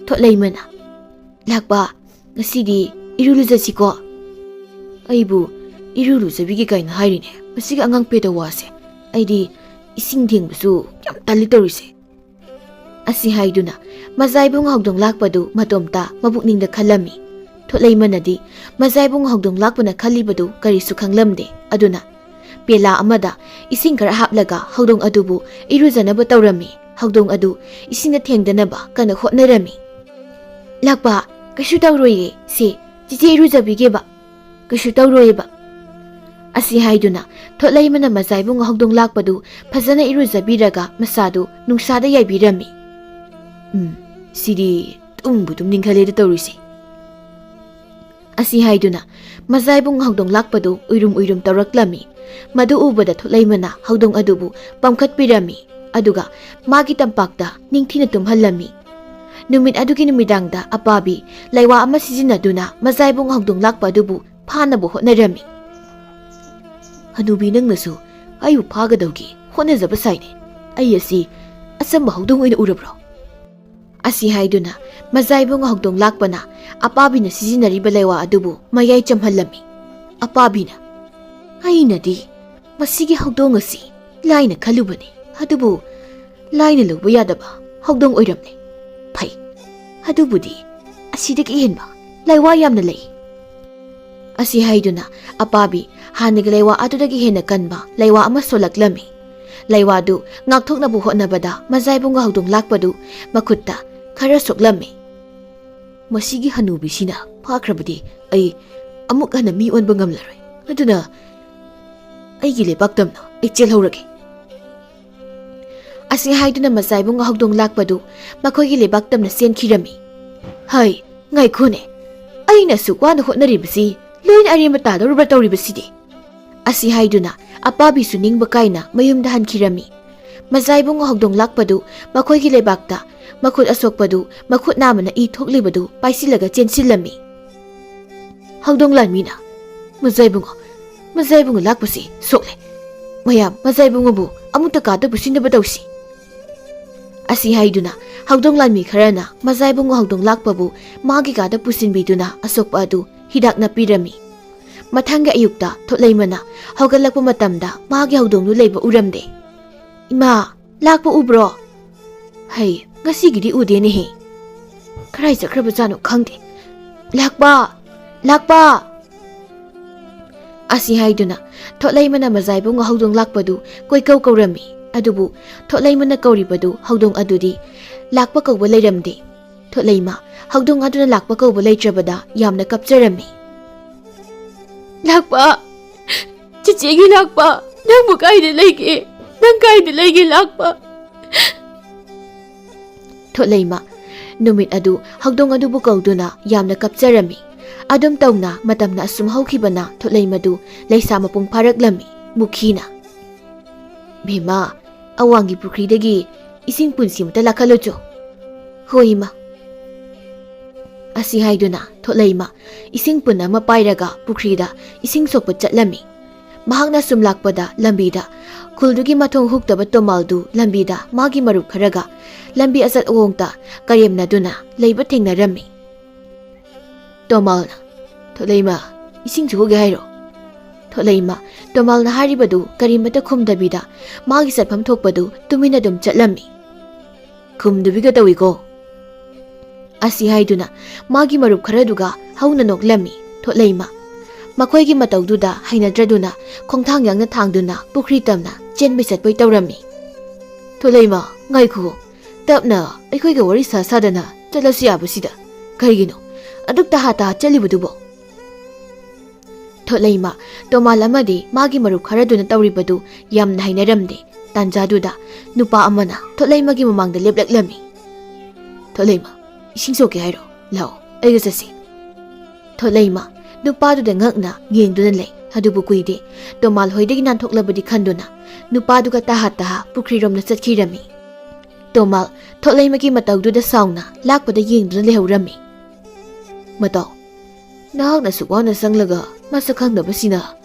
ꯊꯣꯠꯂꯩꯃꯅ, "ꯂꯥꯛꯄ, ꯉꯁꯤꯗꯤ ꯏꯔꯨ ꯂꯨꯖꯁꯤꯀꯣ?" "ꯑꯩꯕꯨ ꯏꯔꯨ ꯂꯨꯖꯕꯤꯒꯦ ꯀꯥꯏꯅ ꯍꯥꯏꯔꯤꯅꯦ꯫ ꯃꯁꯤꯒꯤ ꯑꯉꯥꯡ ꯄꯦꯗ ꯋꯥꯁꯦ꯫ ꯑꯩꯗꯤ ꯏꯁꯤꯡ ꯊꯦꯡꯕꯁꯨ ꯌꯥꯝ ꯇꯜꯂꯤ ꯇꯧꯔꯤꯁꯦ꯫" ꯑꯁꯤ ꯍꯥꯏꯗꯨꯅ ꯃꯖꯥ ꯏꯕꯨꯡ ꯍꯧꯗꯣꯡ ꯂꯥꯛꯄꯗꯨ ꯃꯇꯣꯝꯇ ꯃꯕꯨꯛꯅꯤꯡꯗ ꯈꯜꯂꯝꯃꯤ꯫ ꯊꯣꯠꯂꯩꯃꯅꯗꯤ ꯃꯖꯥ ꯏꯕꯨꯡ ꯍꯧꯗꯣꯡ ꯂꯥꯛꯄꯅ ꯈꯜꯂꯤꯕꯗꯨ ꯀꯔꯤꯁꯨ ꯈꯪꯂꯝꯗꯦ꯫ ꯑꯗꯨꯅ ꯄꯦꯂꯥ ꯑꯃꯗ ꯏꯁꯤꯡ ꯈꯔ ꯍꯥꯞꯂꯒ ꯍꯧꯗꯣꯡ ꯑꯗꯨꯕꯨ ꯏꯔꯨꯖꯅꯕ ꯇꯧꯔꯝꯃꯤ꯫ ꯍꯧꯗꯣꯡ ꯑꯗꯨ ꯏꯁꯤꯡꯅ ꯊꯦꯡꯗꯅꯕ ꯀꯟꯅ ꯍꯣꯠꯅꯔꯝꯃꯤ꯫ "ꯂꯥꯛꯄ, ꯀꯩꯁꯨ ꯇꯧꯔꯣꯏꯌꯦ꯫ ꯁꯦ, ꯆꯤꯆꯦ ꯏꯔꯨꯖꯕꯤꯒꯦꯕ꯫ ꯀꯩꯁꯨ ꯇꯧꯔꯣꯏꯌꯦꯕ꯫" ꯑꯁꯤ ꯍꯥꯏꯗꯨꯅ ꯊꯣꯠꯂꯩꯃꯅ ꯃꯖꯥ ꯏꯕꯨꯡ ꯍꯧꯗꯣꯡ ꯂꯥꯛꯄꯗꯨ ꯐꯖꯅ ꯏꯔꯨꯖꯕꯤꯔꯒ ꯃꯁꯥꯗꯨ ꯅꯨꯡꯁꯥꯗ ꯌꯥꯏꯕꯤꯔꯝꯃꯤ꯫ "ꯎꯝ, ꯁꯤꯗꯤ ꯇꯨꯝꯕꯨ ꯇꯨꯝꯅꯤꯡꯈꯠꯂꯦꯗ ꯇꯧꯔꯤꯁꯦ꯫ ꯑꯁꯤ ꯍꯥꯏꯗꯨꯅ ꯃꯖꯥꯏꯕꯨꯡ ꯍꯧꯗꯣꯡ ꯂꯥꯛꯄꯗꯨ ꯎꯏꯔꯨꯝ ꯎꯏꯔꯨꯝ ꯇꯧꯔꯛꯂꯝꯃꯤ꯫ ꯃꯗꯨ ꯎꯕꯗ ꯊꯣꯠꯂꯩꯃꯅ ꯍꯧꯗꯣꯡ ꯑꯗꯨꯕꯨ ꯄꯝꯈꯠꯄꯤꯔꯝꯃꯤ꯫ ꯑꯗꯨꯒ ꯃꯥꯒꯤ ꯇꯝꯄꯥꯛꯇ ꯅꯤꯡꯊꯤꯅ ꯇꯨꯝꯍꯜꯂꯝꯃꯤ꯫ ꯅꯨꯃꯤꯠ ꯑꯗꯨꯒꯤ ꯅꯨꯃꯤꯗꯥꯡꯗ ꯑꯄꯥꯕꯤ ꯂꯩꯋꯥ ꯑꯃ ꯁꯤꯖꯤꯟꯅꯗꯨꯅ ꯃꯖꯥꯏꯕꯨꯡ ꯍꯧꯗꯣꯡ ꯂꯥꯛꯄ ꯑꯗꯨꯕꯨ ꯐꯥꯅꯕ ꯍꯣꯠꯅꯔꯝꯃꯤ꯫ "ꯍꯅꯨꯕꯤ, ꯅꯪꯅꯁꯨ ꯑꯩꯕꯨ ꯐꯥꯒꯗꯧꯒꯤ ꯍꯣꯠꯅꯖꯕ ꯁꯥꯏꯅꯦ꯫ ꯑꯩ ꯑꯁꯤ ꯑꯆꯝꯕ ꯍꯧꯗꯣꯡ ꯑꯣꯏꯅ ꯎꯔꯕ꯭ꯔꯣ?" ꯑꯁꯤ ꯍꯥꯏꯗꯨꯅ ꯃꯖꯥꯏꯕꯨꯡ ꯍꯧꯗꯣꯡ ꯂꯥꯛꯄꯅ ꯑꯄꯥꯕꯤꯅ ꯁꯤꯖꯤꯟꯅꯔꯤꯕ ꯂꯩꯋꯥ ꯑꯗꯨꯕꯨ ꯃꯌꯥꯏ ꯆꯝꯍꯜꯂꯝꯃꯤ꯫ ꯑꯄꯥꯕꯤꯅ, "ꯑꯩꯅꯗꯤ ꯃꯁꯤꯒꯤ ꯍꯧꯗꯣꯡ ꯑꯁꯤ ꯂꯥꯏꯅ ꯈꯜꯂꯨꯕꯅꯤ, ꯑꯗꯨꯕꯨ ꯂꯥꯏꯅ ꯂꯧꯕ ꯌꯥꯗꯕ ꯍꯧꯗꯣꯡ ꯑꯣꯏꯔꯝꯂꯦ꯫ ꯐꯩ, ꯑꯗꯨꯕꯨꯗꯤ ꯑꯁꯤꯗꯒꯤ ꯍꯦꯟꯕ ꯂꯩꯋꯥ ꯌꯥꯝꯅ ꯂꯩ꯫" ꯑꯁꯤ ꯍꯥꯏꯗꯨꯅ ꯑꯄꯥꯕꯤ ꯍꯥꯟꯅꯒꯤ ꯂꯩꯋꯥ ꯑꯗꯨꯗꯒꯤ ꯍꯦꯟꯅ ꯀꯟꯕ ꯂꯩꯋꯥ ꯑꯃ ꯁꯣꯜꯂꯛꯂꯝꯃꯤ꯫ ꯂꯩꯋꯥꯗꯨ ꯉꯥꯛꯊꯣꯛꯅꯕ ꯍꯣꯠꯅꯕꯗ ꯃꯖꯥꯏꯕꯨꯡꯒ ꯍꯧꯗꯣꯡ ꯂꯥꯛꯄꯗꯨ ꯃꯈꯨꯠꯇ ꯈꯔ ꯁꯣꯛꯂꯝꯃꯤ꯫ "ꯃꯁꯤꯒꯤ ꯍꯅꯨꯕꯤꯁꯤꯅ ꯐꯥꯈ꯭ꯔꯕꯗꯤ ꯑꯩ ꯑꯃꯨꯛ ꯍꯟꯅ ꯃꯤ ꯑꯣꯟꯕ ꯉꯝꯂꯔꯣꯏ꯫ ꯑꯗꯨꯅ ꯑꯩꯒꯤ ꯂꯩꯕꯥꯛ ꯇꯝꯅ ꯑꯩ ꯆꯦꯜꯍꯧꯔꯒꯦ꯫" ꯑꯁꯤ ꯍꯥꯏꯗꯨꯅ ꯃꯖꯥꯏꯕꯨꯡ ꯍꯧꯗꯣꯡ ꯂꯥꯛꯄꯗꯨ ꯃꯈꯣꯏꯒꯤ ꯂꯩꯕꯥꯛ ꯇꯝꯅ ꯆꯦꯟꯈꯤꯔꯝꯃꯤ꯫ "ꯍꯩ, ꯉꯥꯏꯈꯣꯅꯦ, ꯑꯩꯅ ꯑꯁꯨꯛ ꯋꯥꯅ ꯍꯣꯠꯅꯔꯤꯕꯁꯤ ꯂꯣꯏꯅ ꯑꯔꯦꯝꯕ ꯇꯥꯗꯧꯔꯕ꯭ꯔꯥ ꯇꯧꯔꯤꯕꯁꯤꯗꯤ?" ꯑꯁꯤ ꯍꯥꯏꯗꯨꯅ ꯑꯄꯥꯕꯤꯁꯨ ꯅꯤꯡꯕ ꯀꯥꯏꯅ ꯃꯌꯨꯝꯗ ꯍꯟꯈꯤꯔꯝꯃꯤ꯫ ꯃꯖꯥꯏꯕꯨꯡ ꯍꯧꯗꯣꯡ ꯂꯥꯛꯄꯗꯨ ꯃꯈꯣꯏꯒꯤ ꯂꯩꯕꯥꯛꯇ ꯃꯈꯨꯠ ꯑꯁꯣꯛꯄꯗꯨ, ꯃꯈꯨꯠ ꯅꯥꯝꯃꯅ ꯏ ꯊꯣꯛꯂꯤꯕꯗꯨ ꯄꯥꯏꯁꯤꯜꯂꯒ ꯆꯦꯟꯁꯤꯜꯂꯝꯃꯤ꯫ ꯍꯧꯗꯣꯡ ꯂꯥꯟꯃꯤꯅ, "ꯃꯖꯥꯏꯕꯨꯡꯉꯣ, ꯃꯖꯥꯏꯕꯨꯡꯉꯣ ꯂꯥꯛꯄꯁꯤ ꯁꯣꯛꯂꯦ꯫ ꯃꯌꯥꯝ ꯃꯖꯥꯏꯕꯨꯡꯉꯣꯕꯨ ꯑꯃꯨꯛꯇ ꯀꯥꯗ ꯄꯨꯁꯤꯟꯅꯕ ꯇꯧꯁꯤ꯫" ꯑꯁꯤ ꯍꯥꯏꯗꯨꯅ ꯍꯧꯗꯣꯡ ꯂꯥꯟꯃꯤ ꯈꯔꯅ ꯃꯖꯥꯏꯕꯨꯡꯉꯣ ꯍꯧꯗꯣꯡ ꯂꯥꯛꯄꯕꯨ ꯃꯥꯒꯤ ꯀꯥꯗ ꯄꯨꯁꯤꯟꯕꯤꯗꯨꯅ ꯑꯁꯣꯛꯄ ꯑꯗꯨ ꯍꯤꯗꯥꯛꯅ ꯄꯤꯔꯝꯃꯤ꯫ ꯃꯊꯪꯒꯤ ꯑꯌꯨꯛꯇ ꯊꯣꯠꯂꯩꯃꯅ ꯍꯧꯒꯠꯂꯛꯄ ꯃꯇꯝꯗ ꯃꯥꯒꯤ ꯍꯧꯗꯣꯡꯗꯨ ꯂꯩꯕ ꯎꯔꯝꯗꯦ꯫ "ꯏꯃꯥ, ꯂꯥꯛꯄ ꯎꯕ꯭ꯔꯣ? ꯍꯩ, ꯉꯁꯤꯒꯤꯗꯤ ꯎꯗꯦꯅꯦꯍꯦ꯫ ꯀꯔꯥꯏ ꯆꯠꯈ꯭ꯔꯕꯖꯥꯠꯅꯣ ꯈꯪꯗꯦ꯫ ꯂꯥꯛꯄ! ꯂꯥꯛꯄ!" ꯑꯁꯤ ꯍꯥꯏꯗꯨꯅ ꯊꯣꯠꯂꯩꯃꯅ ꯃꯖꯥꯏꯕꯨꯡ ꯍꯧꯗꯣꯡ ꯂꯥꯛꯄꯗꯨ ꯀꯣꯏꯀꯧ ꯀꯧꯔꯝꯃꯤ꯫ ꯑꯗꯨꯕꯨ ꯊꯣꯠꯂꯩꯃꯅ ꯀꯧꯔꯤꯕꯗꯨ ꯍꯧꯗꯣꯡ ꯑꯗꯨꯗꯤ ꯂꯥꯛꯄ ꯀꯧꯕ ꯂꯩꯔꯝꯗꯦ꯫ ꯊꯣꯠꯂꯩꯃ ꯍꯧꯗꯣꯡ ꯑꯗꯨꯅ ꯂꯥꯛꯄ ꯀꯧꯕ ꯂꯩꯇ꯭ꯔꯕꯗ ꯌꯥꯝꯅ ꯀꯞꯆꯔꯝꯃꯤ꯫ "ꯂꯥꯛꯄ! ꯆꯤꯆꯦꯒꯤ ꯂꯥꯛꯄ! ꯅꯪꯕꯨ ꯀꯥꯏꯗ ꯂꯩꯒꯦ? ꯅꯪ ꯀꯥꯏꯗ ꯂꯩꯒꯦ, ꯂꯥꯛꯄ?" ꯊꯣꯠꯂꯩꯃ ꯅꯨꯃꯤꯠ ꯑꯗꯨ ꯍꯧꯗꯣꯡ ꯑꯗꯨꯕꯨ ꯀꯧꯗꯨꯅ ꯌꯥꯝꯅ ꯀꯞꯆꯔꯝꯃꯤ꯫ ꯑꯗꯨꯝ ꯇꯧꯅ ꯃꯇꯝꯅ ꯑꯁꯨꯝ ꯍꯧꯈꯤꯕꯅ ꯊꯣꯠꯂꯩꯃꯗꯨ ꯂꯩꯁꯥ ꯃꯄꯨꯡ ꯐꯥꯔꯛꯂꯝꯃꯤ꯫ ꯃꯨꯈꯤꯅ, "ꯚꯤꯃꯥ, ꯑꯋꯥꯡꯒꯤ ꯄꯨꯈ꯭ꯔꯤꯗꯒꯤ ꯏꯁꯤꯡ ꯄꯨꯟꯁꯤꯃꯇ ꯂꯥꯛꯍꯜꯂꯨꯆꯣ꯫" "ꯍꯣꯏ, ꯏꯃꯥ꯫" ꯑꯁꯤ ꯍꯥꯏꯗꯨꯅ ꯊꯣꯠꯂꯩꯃ ꯏꯁꯤꯡ ꯄꯨꯟ ꯑꯃ ꯄꯥꯏꯔꯒ ꯄꯨꯈ꯭ꯔꯤꯗ ꯏꯁꯤꯡ ꯁꯣꯛꯄ ꯆꯠꯂꯝꯃꯤ꯫ ꯃꯍꯥꯛꯅ ꯁꯨꯝ ꯂꯥꯛꯄꯗ ꯂꯝꯕꯤꯗ ꯈꯨꯜꯗꯨꯒꯤ ꯃꯊꯣꯡ ꯍꯨꯛꯇꯕ ꯇꯣꯃꯥꯜꯗꯨ ꯂꯝꯕꯤꯗ ꯃꯥꯒꯤ ꯃꯔꯨꯞ ꯈꯔꯒ ꯂꯝꯕꯤ ꯑꯆꯠ ꯑꯋꯣꯡꯇ ꯀꯔꯦꯝꯅꯗꯨꯅ ꯂꯩꯕ ꯊꯦꯡꯅꯔꯝꯃꯤ꯫ ꯇꯣꯃꯥꯜꯅ, "ꯊꯣꯠꯂꯩꯃ, ꯏꯁꯤꯡ ꯁꯣꯛꯎꯒꯦ ꯍꯥꯏꯔꯣ?" ꯊꯣꯠꯂꯩꯃ ꯇꯣꯃꯥꯜꯅ ꯍꯥꯏꯔꯤꯕꯗꯨ ꯀꯔꯤꯃꯇ ꯈꯨꯝꯗꯕꯤꯗ ꯃꯥꯒꯤ ꯆꯠꯐꯝ ꯊꯣꯛꯄꯗꯨ ꯇꯨꯃꯤꯟꯅ ꯑꯗꯨꯝ ꯆꯠꯂꯝꯃꯤ꯫ "ꯈꯨꯝꯗꯕꯤꯒ ꯇꯧꯏꯀꯣ꯫" ꯑꯁꯤ ꯍꯥꯏꯗꯨꯅ ꯃꯥꯒꯤ ꯃꯔꯨꯞ ꯈꯔꯗꯨꯒ ꯍꯧꯅ ꯅꯣꯛꯂꯝꯃꯤ ꯊꯣꯠꯂꯩꯃ꯫ ꯃꯈꯣꯏꯒꯤ ꯃꯇꯧꯗꯨꯗ ꯍꯩꯅꯗ꯭ꯔꯗꯨꯅ ꯈꯣꯡꯊꯥꯡ ꯌꯥꯡꯅ ꯊꯥꯡꯗꯨꯅ ꯄꯨꯈ꯭ꯔꯤ ꯇꯝꯅ ꯆꯦꯟꯕꯩ ꯆꯠꯄꯩ ꯇꯧꯔꯝꯃꯤ꯫ "ꯊꯣꯠꯂꯩꯃ, ꯉꯥꯏꯈꯨꯑꯣ꯫ ꯇꯞꯅ ꯑꯩꯈꯣꯏꯒ ꯋꯥꯔꯤ ꯁꯥ ꯁꯥꯗꯅ ꯆꯠꯂꯁꯨ ꯌꯥꯕꯁꯤꯗ꯫ ꯀꯩꯒꯤꯅꯣ ꯑꯗꯨꯛ ꯇꯍꯥ ꯇꯍꯥ ꯆꯠꯂꯤꯕꯗꯨꯕꯣ?" ꯊꯣꯠꯂꯩꯃ ꯇꯣꯃꯥꯜ ꯑꯃꯗꯤ ꯃꯥꯒꯤ ꯃꯔꯨꯞ ꯈꯔꯗꯨꯅ ꯇꯧꯔꯤꯕꯗꯨ ꯌꯥꯝꯅ ꯍꯩꯅꯔꯝꯗꯦ꯫ ꯇꯥꯟꯖꯥꯗꯨꯗ ꯅꯨꯄꯥ ꯑꯃꯅ ꯊꯣꯠꯂꯩꯃꯒꯤ ꯃꯃꯥꯡꯗ ꯂꯦꯞꯂꯛꯂꯝꯃꯤ꯫ "ꯊꯣꯠꯂꯩꯃ, ꯏꯁꯤꯡ ꯁꯣꯛꯀꯦ ꯍꯥꯏꯔꯣ? ꯂꯥꯛꯑꯣ, ꯑꯩꯒ ꯆꯠꯁꯤ꯫" ꯊꯣꯠꯂꯩꯃ ꯅꯨꯄꯥꯗꯨꯗ ꯉꯛꯅ ꯌꯦꯡꯗꯨꯅ ꯂꯩ꯫ ꯑꯗꯨꯕꯨ ꯀꯨꯏꯗꯦ꯫ ꯇꯣꯃꯥꯜ ꯍꯣꯏꯗꯒꯤ ꯅꯥꯟꯊꯣꯛꯂꯕꯗꯤ ꯈꯟꯗꯨꯅ ꯅꯨꯄꯥꯗꯨꯒ ꯇꯍꯥ ꯇꯍꯥ ꯄꯨꯈ꯭ꯔꯤꯔꯣꯝꯗ ꯆꯠꯈꯤꯔꯝꯃꯤ꯫ ꯇꯣꯃꯥꯜ ꯊꯣꯠꯂꯩꯃꯒꯤ ꯃꯇꯧꯗꯨꯗ ꯁꯥꯎꯅ ꯂꯥꯛꯄꯗ ꯌꯦꯡꯗꯨꯅ ꯂꯩꯍꯧꯔꯝꯃꯤ꯫ "ꯃꯇꯧ, ꯅꯍꯥꯛꯅ ꯑꯁꯨꯛ ꯋꯥꯅ ꯆꯪꯂꯒ ꯃꯁꯛ ꯈꯪꯗꯕꯁꯤꯅ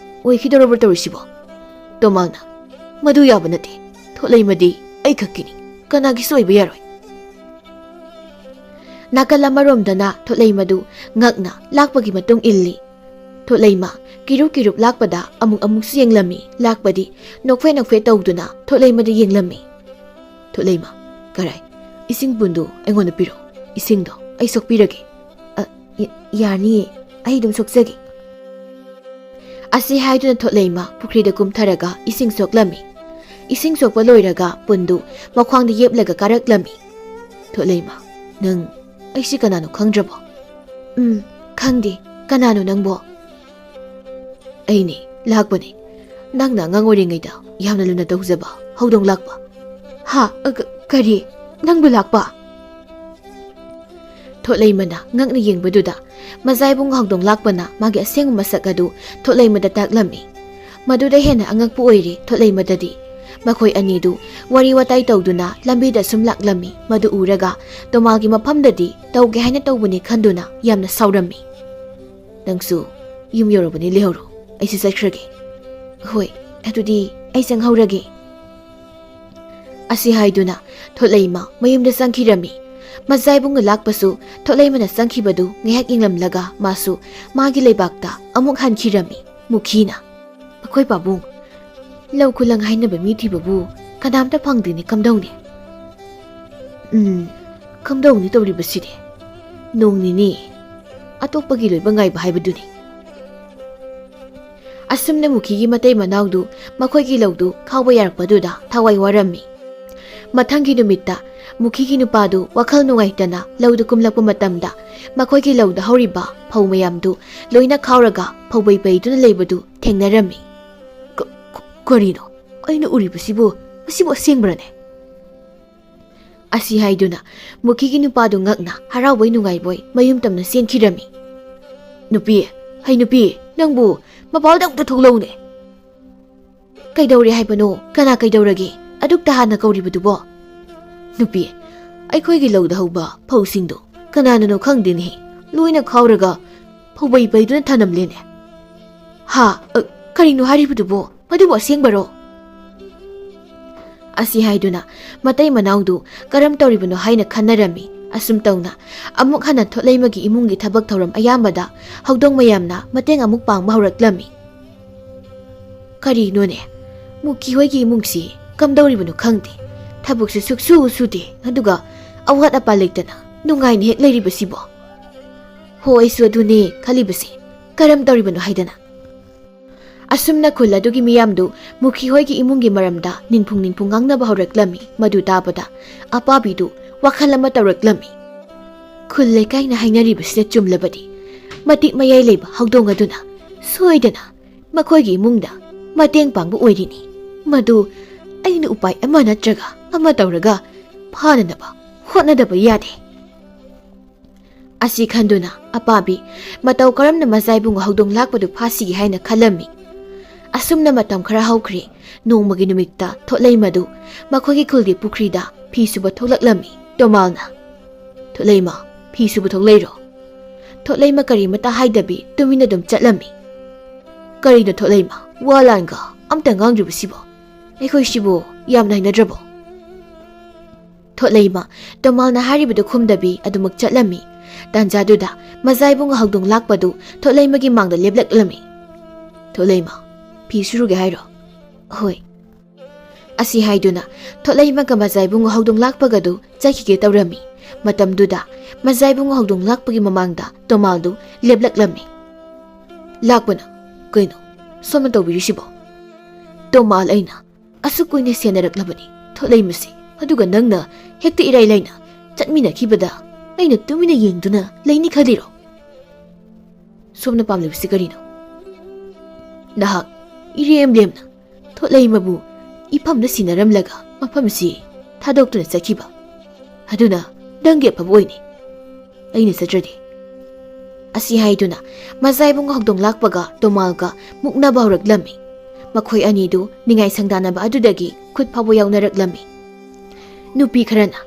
ꯑꯣꯏꯈꯤꯗꯧꯔꯕ꯭ꯔꯥ ꯇꯧꯔꯤꯁꯤꯕꯣ?" ꯇꯣꯃꯥꯜꯅ, "ꯃꯗꯨ ꯌꯥꯕ ꯅꯠꯇꯦ꯫ ꯊꯣꯠꯂꯩꯃꯗꯤ ꯑꯩ ꯈꯛꯀꯤꯅꯤ꯫ ꯀꯅꯥꯒꯤꯁꯨ ꯑꯣꯏꯕ ꯌꯥꯔꯣꯏ꯫" ꯅꯥꯀꯜ ꯑꯃꯔꯣꯝꯗꯅ ꯊꯣꯠꯂꯩꯃꯗꯨ ꯉꯛꯅ ꯂꯥꯛꯄꯒꯤ ꯃꯇꯨꯡ ꯏꯜꯂꯤ꯫ ꯊꯣꯠꯂꯩꯃ ꯀꯤꯔꯨꯞ ꯀꯤꯔꯨꯞ ꯂꯥꯛꯄꯗ ꯑꯃꯨꯛ ꯑꯃꯨꯛꯁꯨ ꯌꯦꯡꯂꯝꯃꯤ꯫ ꯂꯥꯛꯄꯗꯤ ꯅꯣꯛꯐꯦꯠ ꯅꯣꯛꯐꯦꯠ ꯇꯧꯗꯨꯅ ꯊꯣꯠꯂꯩꯃꯗ ꯌꯦꯡꯂꯝꯃꯤ꯫ "ꯊꯣꯠꯂꯩꯃ, ꯀꯔꯥꯏ? ꯏꯁꯤꯡ ꯄꯨꯟꯗꯨ ꯑꯩꯉꯣꯟꯗ ꯄꯤꯔꯣ꯫ ꯏꯁꯤꯡꯗꯣ ꯑꯩ ꯁꯣꯛꯄꯤꯔꯒꯦ꯫" "ꯑ, ꯌ-, ꯌꯥꯔꯅꯤꯌꯦ꯫ ꯑꯩ ꯑꯗꯨꯝ ꯁꯣꯛꯆꯒꯦ꯫" ꯑꯁꯤ ꯍꯥꯏꯗꯨꯅ ꯊꯣꯠꯂꯩꯃ ꯄꯨꯈ꯭ꯔꯤꯗ ꯀꯨꯝꯊꯔꯒ ꯏꯁꯤꯡ ꯁꯣꯛꯂꯝꯃꯤ꯫ ꯏꯁꯤꯡ ꯁꯣꯛꯄ ꯂꯣꯏꯔꯒ ꯄꯨꯟꯗꯨ ꯃꯈ꯭ꯋꯥꯡꯗ ꯌꯦꯞꯂꯒ ꯀꯥꯔꯛꯂꯝꯃꯤ꯫ "ꯊꯣꯠꯂꯩꯃ, ꯅꯪ ꯑꯩꯁꯤ ꯀꯅꯥꯅꯣ ꯈꯪꯗ꯭ꯔꯕꯣ?" "ꯎꯝ, ꯈꯪꯗꯦ꯫ ꯀꯅꯥꯅꯣ ꯅꯪꯕꯣ?" "ꯑꯩꯅꯦ, ꯂꯥꯛꯄꯅꯦ꯫ ꯅꯪꯅ ꯑꯉꯥꯡ ꯑꯣꯏꯔꯤꯉꯩꯗ ꯌꯥꯝꯅ ꯂꯨꯅ ꯇꯧꯖꯕ ꯍꯧꯗꯣꯡ ꯂꯥꯛꯄ꯫" "ꯍꯥ? ꯑ, ꯀ-, ꯀꯔꯤ? ꯅꯪꯕꯨ ꯂꯥꯛꯄ?" ꯊꯣꯠꯂꯩꯃꯅ ꯉꯛꯅ ꯌꯦꯡꯕꯗꯨꯗ ꯃꯖꯥꯏꯕꯨꯡ ꯍꯧꯗꯣꯡ ꯂꯥꯛꯄꯅ ꯃꯥꯒꯤ ꯑꯁꯦꯡꯕ ꯃꯁꯛ ꯑꯗꯨ ꯊꯣꯠꯂꯩꯃꯗ ꯇꯥꯛꯂꯝꯃꯤ꯫ ꯃꯗꯨꯗ ꯍꯦꯟꯅ ꯑꯉꯛꯄ ꯑꯣꯏꯔꯤ ꯊꯣꯠꯂꯩꯃꯗꯗꯤ꯫ ꯃꯈꯣꯏ ꯑꯅꯤꯗꯨ ꯋꯥꯔꯤ ꯋꯥꯇꯥꯏ ꯇꯧꯗꯨꯅ ꯂꯝꯕꯤꯗ ꯁꯨꯝ ꯂꯥꯛꯂꯝꯃꯤ꯫ ꯃꯗꯨ ꯎꯔꯒ ꯇꯣꯃꯥꯜꯒꯤ ꯃꯐꯝꯗꯗꯤ ꯇꯧꯒꯦ ꯍꯥꯏꯅ ꯇꯧꯕꯅꯤ ꯈꯟꯗꯨꯅ ꯌꯥꯝꯅ ꯁꯥꯎꯔꯝꯃꯤ꯫ "ꯅꯪꯁꯨ ꯌꯨꯝ ꯌꯧꯔꯕꯅꯤ, ꯂꯩꯍꯧꯔꯣ, ꯑꯩꯁꯨ ꯆꯠꯈ꯭ꯔꯒꯦ꯫" "ꯍꯣꯏ, ꯑꯗꯨꯗꯤ ꯑꯩ ꯆꯪꯍꯧꯔꯒꯦ꯫" ꯑꯁꯤ ꯍꯥꯏꯗꯨꯅ ꯊꯣꯠꯂꯩꯃ ꯃꯌꯨꯝꯗ ꯆꯪꯈꯤꯔꯝꯃꯤ꯫ ꯃꯖꯥꯏꯕꯨꯡꯅ ꯂꯥꯛꯄꯁꯨ ꯊꯣꯠꯂꯩꯃꯅ ꯆꯪꯈꯤꯕꯗꯨ ꯉꯥꯏꯍꯥꯛ ꯌꯦꯡꯂꯝꯂꯒ ꯃꯥꯁꯨ ꯃꯥꯒꯤ ꯂꯩꯕꯥꯛꯇ ꯑꯃꯨꯛ ꯍꯟꯈꯤꯔꯝꯃꯤ꯫ ꯃꯨꯈꯤꯅ, "ꯑꯩꯈꯣꯏ ꯄꯥꯕꯨꯡ, ꯂꯧ ꯈꯨꯂꯪ ꯍꯥꯏꯅꯕ ꯃꯤ ꯊꯤꯕꯕꯨ ꯀꯅꯥꯝꯇ ꯐꯪꯗꯦꯅꯦ, ꯀꯝꯗꯧꯅꯤ?" "ꯎꯝ, ꯀꯝꯗꯧꯅꯤ ꯇꯧꯔꯤꯕꯁꯤꯗꯤ? ꯅꯣꯡ ꯅꯤꯅꯤ ꯑꯇꯣꯞꯄꯒꯤ ꯂꯣꯏꯕ ꯉꯥꯏꯕ ꯍꯥꯏꯕꯗꯨꯅꯤ꯫" ꯑꯁꯨꯝꯅ ꯃꯨꯈꯤꯒꯤ ꯃꯇꯩ ꯃꯅꯥꯎꯗꯨ ꯃꯈꯣꯏꯒꯤ ꯂꯧꯗꯨ ꯈꯥꯎꯕ ꯌꯥꯔꯛꯄꯗꯨꯗ ꯊꯋꯥꯏ ꯋꯥꯔꯝꯃꯤ꯫ ꯃꯊꯪꯒꯤ ꯅꯨꯃꯤꯠꯇ ꯃꯨꯈꯤꯒꯤ ꯅꯨꯄꯥꯗꯨ ꯋꯥꯈꯜ ꯅꯨꯡꯉꯥꯏꯇꯅ ꯂꯧꯗ ꯀꯨꯝꯂꯛꯄ ꯃꯇꯝꯗ ꯃꯈꯣꯏꯒꯤ ꯂꯧꯗ ꯍꯧꯔꯤꯕ ꯐꯧ ꯃꯌꯥꯝꯗꯨ ꯂꯣꯏꯅ ꯈꯥꯎꯔꯒ ꯐꯧꯕꯩ ꯄꯩꯗꯨꯅ ꯂꯩꯕꯗꯨ ꯊꯦꯡꯅꯔꯝꯃꯤ꯫ "ꯀ-, ꯀ-, ꯀꯔꯤꯅꯣ ꯑꯩꯅ ꯎꯔꯤꯕꯁꯤꯕꯨ? ꯃꯁꯤꯕꯨ ꯑꯁꯦꯡꯕꯔꯅꯦ?" ꯑꯁꯤ ꯍꯥꯏꯗꯨꯅ ꯃꯨꯈꯤꯒꯤ ꯅꯨꯄꯥꯗꯨ ꯉꯛꯅ ꯍꯔꯥꯎꯕꯣꯏ ꯅꯨꯡꯉꯥꯏꯕꯣꯏ ꯃꯌꯨꯝ ꯇꯝꯅ ꯆꯦꯟꯈꯤꯔꯝꯃꯤ꯫ "ꯅꯨꯄꯤ, ꯍꯩ ꯅꯨꯄꯤ, ꯅꯪꯕꯨ ꯃꯄꯥꯜꯗ ꯑꯃꯨꯛꯇ ꯊꯣꯛꯂꯛꯎꯅꯦ꯫" "ꯀꯩꯗꯧꯔꯦ ꯍꯥꯏꯕꯅꯣ? ꯀꯅꯥ ꯀꯩꯗꯧꯔꯒꯦ? ꯑꯗꯨꯛꯇ ꯍꯥꯟꯅ ꯀꯧꯔꯤꯕꯗꯨꯕꯣ?" "ꯅꯨꯄꯤ, ꯑꯩꯈꯣꯏꯒꯤ ꯂꯧꯗ ꯍꯧꯕ ꯐꯧꯁꯤꯡꯗꯣ ꯀꯅꯥꯅꯅꯣ ꯈꯪꯗꯦꯅꯦ, ꯂꯣꯏꯅ ꯈꯥꯎꯔꯒ ꯐꯧꯕꯩ ꯄꯩꯗꯨꯅ ꯊꯅꯝꯂꯦꯅꯦ꯫" "ꯍꯥ? ꯑ, ꯀꯔꯤꯅꯣ ꯍꯥꯏꯔꯤꯕꯗꯨꯕꯣ? ꯃꯗꯨꯕꯨ ꯑꯁꯦꯡꯕꯔꯣ?" ꯑꯁꯤ ꯍꯥꯏꯗꯨꯅ ꯃꯇꯩ ꯃꯅꯥꯎꯗꯨ ꯀꯔꯝ ꯇꯧꯔꯤꯕꯅꯣ ꯍꯥꯏꯅ ꯈꯟꯅꯔꯝꯃꯤ꯫ ꯑꯁꯨꯝ ꯇꯧꯅ ꯑꯃꯨꯛ ꯍꯟꯅ ꯊꯣꯠꯂꯩꯃꯒꯤ ꯏꯃꯨꯡꯒꯤ ꯊꯕꯛ ꯊꯧꯔꯝ ꯑꯌꯥꯝꯕꯗ ꯍꯧꯗꯣꯡ ꯃꯌꯥꯝꯅ ꯃꯇꯦꯡ ꯑꯃꯨꯛ ꯄꯥꯡꯕ ꯍꯧꯔꯛꯂꯝꯃꯤ꯫ "ꯀꯔꯤꯅꯣꯅꯦ, ꯃꯨꯀꯤ ꯍꯣꯏꯒꯤ ꯏꯃꯨꯡꯁꯤ ꯀꯝꯗꯧꯔꯤꯕꯅꯣ ꯈꯪꯗꯦ꯫ ꯊꯕꯛꯁꯨ ꯁꯨꯛꯁꯨ ꯁꯨꯗꯦ, ꯑꯗꯨꯒ ꯑꯋꯥꯠ ꯑꯄꯥ ꯂꯩꯇꯅ ꯅꯨꯡꯉꯥꯏꯅ ꯍꯦꯛ ꯂꯩꯔꯤꯕꯁꯤꯕꯣ?" "ꯍꯣ, ꯑꯩꯁꯨ ꯑꯗꯨꯅꯦ ꯈꯜꯂꯤꯕꯁꯦ, ꯀꯔꯝ ꯇꯧꯔꯤꯕꯅꯣ ꯍꯥꯏꯗꯅ?" ꯑꯁꯨꯝꯅ ꯈꯨꯜ ꯑꯗꯨꯒꯤ ꯃꯤꯌꯥꯝꯗꯨ ꯃꯨꯈꯤ ꯍꯣꯏꯒꯤ ꯏꯃꯨꯡꯒꯤ ꯃꯔꯝꯗ ꯅꯤꯟꯐꯨꯡ ꯅꯤꯟꯐꯨꯡ ꯉꯥꯡꯅꯕ ꯍꯧꯔꯛꯂꯝꯃꯤ꯫ ꯃꯗꯨ ꯇꯥꯕꯗ ꯑꯄꯥꯕꯤꯗꯨ ꯋꯥꯈꯜ ꯑꯃ ꯇꯧꯔꯛꯂꯝꯃꯤ꯫ "ꯈꯨꯜ ꯂꯩꯀꯥꯏꯅ ꯍꯥꯏꯅꯔꯤꯕꯁꯤꯅ ꯆꯨꯝꯂꯕꯗꯤ, ꯃꯇꯤꯛ ꯃꯌꯥꯏ ꯂꯩꯕ ꯍꯧꯗꯣꯡ ꯑꯗꯨꯅ ꯁꯣꯏꯗꯅ ꯃꯈꯣꯏꯒꯤ ꯏꯃꯨꯡꯗ ꯃꯇꯦꯡ ꯄꯥꯡꯕ ꯑꯣꯏꯔꯤꯅꯤ꯫ ꯃꯗꯨ ꯑꯩꯅ ꯎꯄꯥꯏ ꯑꯃ ꯅꯠꯇ꯭ꯔꯒ ꯑꯃ ꯇꯧꯔꯒ ꯐꯥꯅꯅꯕ ꯍꯣꯠꯅꯗꯕ ꯌꯥꯗꯦ꯫" ꯑꯁꯤ ꯈꯟꯗꯨꯅ ꯑꯄꯥꯕꯤ ꯃꯇꯧ ꯀꯔꯝꯅ ꯃꯖꯥ ꯏꯕꯨꯡꯉꯣ ꯍꯧꯗꯣꯡ ꯂꯥꯛꯄꯗꯨ ꯐꯥꯁꯤꯒꯦ ꯍꯥꯏꯅ ꯈꯜꯂꯝꯃꯤ꯫ ꯑꯁꯨꯝꯅ ꯃꯇꯝ ꯈꯔ ꯍꯧꯈ꯭ꯔꯦ꯫ ꯅꯣꯡꯃꯒꯤ ꯅꯨꯃꯤꯠꯇ ꯊꯣꯠꯂꯩꯃꯗꯨ ꯃꯈꯣꯏꯒꯤ ꯈꯨꯜꯒꯤ ꯄꯨꯈ꯭ꯔꯤꯗ ꯐꯤ ꯁꯨꯕ ꯊꯣꯛꯂꯛꯂꯝꯃꯤ꯫ ꯇꯣꯃꯥꯜꯅ, "ꯊꯣꯠꯂꯩꯃ, ꯐꯤ ꯁꯨꯕ ꯊꯣꯛꯂꯛꯏꯔꯣ?" ꯊꯣꯠꯂꯩꯃ ꯀꯔꯤꯃꯇ ꯍꯥꯏꯗꯕꯤ ꯇꯨꯃꯤꯟꯅ ꯑꯗꯨꯝ ꯆꯠꯂꯝꯃꯤ꯫ "ꯀꯔꯤꯅꯣ ꯊꯣꯠꯂꯩꯃ, ꯋꯥ ꯂꯥꯟꯒ ꯑꯝꯇ ꯉꯥꯡꯗ꯭ꯔꯤꯕꯁꯤꯕꯣ? ꯑꯩꯈꯣꯏꯁꯤꯕꯨ ꯌꯥꯝꯅ ꯍꯩꯅꯗ꯭ꯔꯕꯣ?" ꯊꯣꯠꯂꯩꯃ ꯇꯣꯃꯥꯜꯅ ꯍꯥꯏꯔꯤꯕꯗꯨ ꯈꯨꯝꯗꯕꯤ ꯑꯗꯨꯃꯛ ꯆꯠꯂꯝꯃꯤ꯫ ꯇꯥꯟꯖꯥꯗꯨꯗ ꯃꯖꯥ ꯏꯕꯨꯡꯉꯣ ꯍꯧꯗꯣꯡ ꯂꯥꯛꯄꯗꯨ ꯊꯣꯠꯂꯩꯃꯒꯤ ꯃꯥꯡꯗ ꯂꯦꯞꯂꯛꯂꯝꯃꯤ꯫ "ꯊꯣꯠꯂꯩꯃ, ꯐꯤ ꯁꯨꯔꯨꯒꯦ ꯍꯥꯏꯔꯣ?" "ꯍꯣꯏ꯫" ꯑꯁꯤ ꯍꯥꯏꯗꯨꯅ ꯊꯣꯠꯂꯩꯃꯒ ꯃꯖꯥ ꯏꯕꯨꯡꯉꯣ ꯍꯧꯗꯣꯡ ꯂꯥꯛꯄꯒꯗꯨ ꯆꯠꯈꯤꯒꯦ ꯇꯧꯔꯝꯃꯤ꯫ ꯃꯇꯝꯗꯨꯗ ꯃꯖꯥ ꯏꯕꯨꯡꯉꯣ ꯍꯧꯗꯣꯡ ꯂꯥꯛꯄꯒꯤ ꯃꯃꯥꯡꯗ ꯇꯣꯃꯥꯜꯗꯨ ꯂꯦꯞꯂꯛꯂꯝꯃꯤ꯫ "ꯂꯥꯛꯄꯅ ꯀꯩꯅꯣ ꯁꯣꯝꯅ ꯇꯧꯕꯤꯔꯤꯁꯤꯕꯣ?" "ꯇꯣꯃꯥꯜ, ꯑꯩꯅ ꯑꯁꯨꯛ ꯀꯨꯏꯅ ꯁꯦꯟꯅꯔꯛꯂꯕꯅꯤ ꯊꯣꯠꯂꯩꯃꯁꯤ, ꯑꯗꯨꯒ ꯅꯪꯅ ꯍꯦꯛꯇ ꯏꯔꯥꯏ ꯂꯥꯏꯅ ꯆꯠꯃꯤꯟꯅꯈꯤꯕꯗ ꯑꯩꯅ ꯇꯨꯃꯤꯟꯅ ꯌꯦꯡꯗꯨꯅ ꯂꯩꯅꯤ ꯈꯜꯂꯤꯔꯣ? ꯁꯣꯝꯅ ꯄꯥꯝꯂꯤꯕꯁꯤ ꯀꯔꯤꯅꯣ? ꯅꯍꯥꯛ ꯏꯔꯦꯝ ꯂꯦꯝꯅ ꯊꯣꯠꯂꯩꯃꯕꯨ ꯏꯐꯝꯗ ꯁꯤꯟꯅꯔꯝꯂꯒ ꯃꯐꯝꯁꯤ ꯊꯥꯗꯣꯛꯇꯨꯅ ꯆꯠꯈꯤꯕ꯫ ꯑꯗꯨꯅ ꯅꯪꯒꯤ ꯑꯐꯕ ꯑꯣꯏꯅꯤ꯫ ꯑꯩꯅ ꯆꯠꯇ꯭ꯔꯗꯤ꯫" ꯑꯁꯤ ꯍꯥꯏꯗꯨꯅ ꯃꯖꯥ ꯏꯕꯨꯡꯉꯣ ꯍꯧꯗꯣꯡ ꯂꯥꯛꯄꯒ ꯇꯣꯃꯥꯜꯒ ꯃꯨꯛꯅꯕ ꯍꯧꯔꯛꯂꯝꯃꯤ꯫ ꯃꯈꯣꯏ ꯑꯅꯤꯗꯨ ꯅꯤꯡꯉꯥꯏ ꯁꯪꯗꯥꯅꯕ ꯑꯗꯨꯗꯒꯤ ꯈꯨꯠ ꯐꯥꯎꯕ ꯌꯥꯎꯅꯔꯛꯂꯝꯃꯤ꯫ ꯅꯨꯄꯤ ꯈꯔꯅ,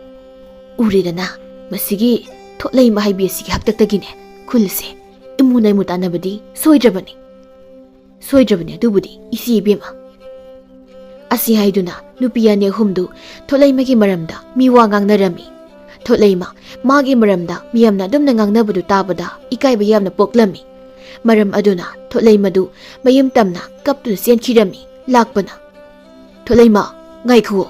"ꯎꯔꯦꯗꯅ, ꯃꯁꯤꯒꯤ ꯊꯣꯠꯂꯩꯃ ꯍꯥꯏꯕꯤ ꯑꯁꯤꯒꯤ ꯍꯥꯛꯇꯛꯇꯒꯤꯅꯦ ꯈꯨꯜꯁꯦ ꯏꯃꯨ ꯅꯥꯏꯃꯨ ꯇꯥꯟꯅꯕꯗꯤ ꯁꯣꯏꯗ꯭ꯔꯕꯅꯤ꯫ ꯁꯣꯏꯗ꯭ꯔꯕꯅꯤ ꯑꯗꯨꯕꯨꯗꯤ, ꯏꯆꯦ ꯏꯕꯦꯝꯃ꯫" ꯑꯁꯤ ꯍꯥꯏꯗꯨꯅ ꯅꯨꯄꯤ ꯑꯅꯤ ꯑꯍꯨꯝꯗꯨ ꯊꯣꯠꯂꯩꯃꯒꯤ ꯃꯔꯝꯗ ꯃꯤ ꯋꯥ ꯉꯥꯡꯅꯔꯝꯃꯤ꯫ ꯊꯣꯠꯂꯩꯃ ꯃꯥꯒꯤ ꯃꯔꯝꯗ ꯃꯤꯌꯥꯝꯅ ꯑꯗꯨꯝꯅ ꯉꯥꯡꯅꯕꯗꯨ ꯇꯥꯕꯗ ꯏꯀꯥꯏꯕ ꯌꯥꯝꯅ ꯄꯣꯛꯂꯝꯃꯤ꯫ ꯃꯔꯝ ꯑꯗꯨꯅ ꯊꯣꯠꯂꯩꯃꯗꯨ ꯃꯌꯨꯝ ꯇꯝꯅ ꯀꯞꯇꯨꯅ ꯆꯦꯟꯈꯤꯔꯝꯃꯤ꯫ ꯂꯥꯛꯄꯅ, "ꯊꯣꯠꯂꯩꯃ, ꯉꯥꯏꯈꯨꯑꯣ꯫"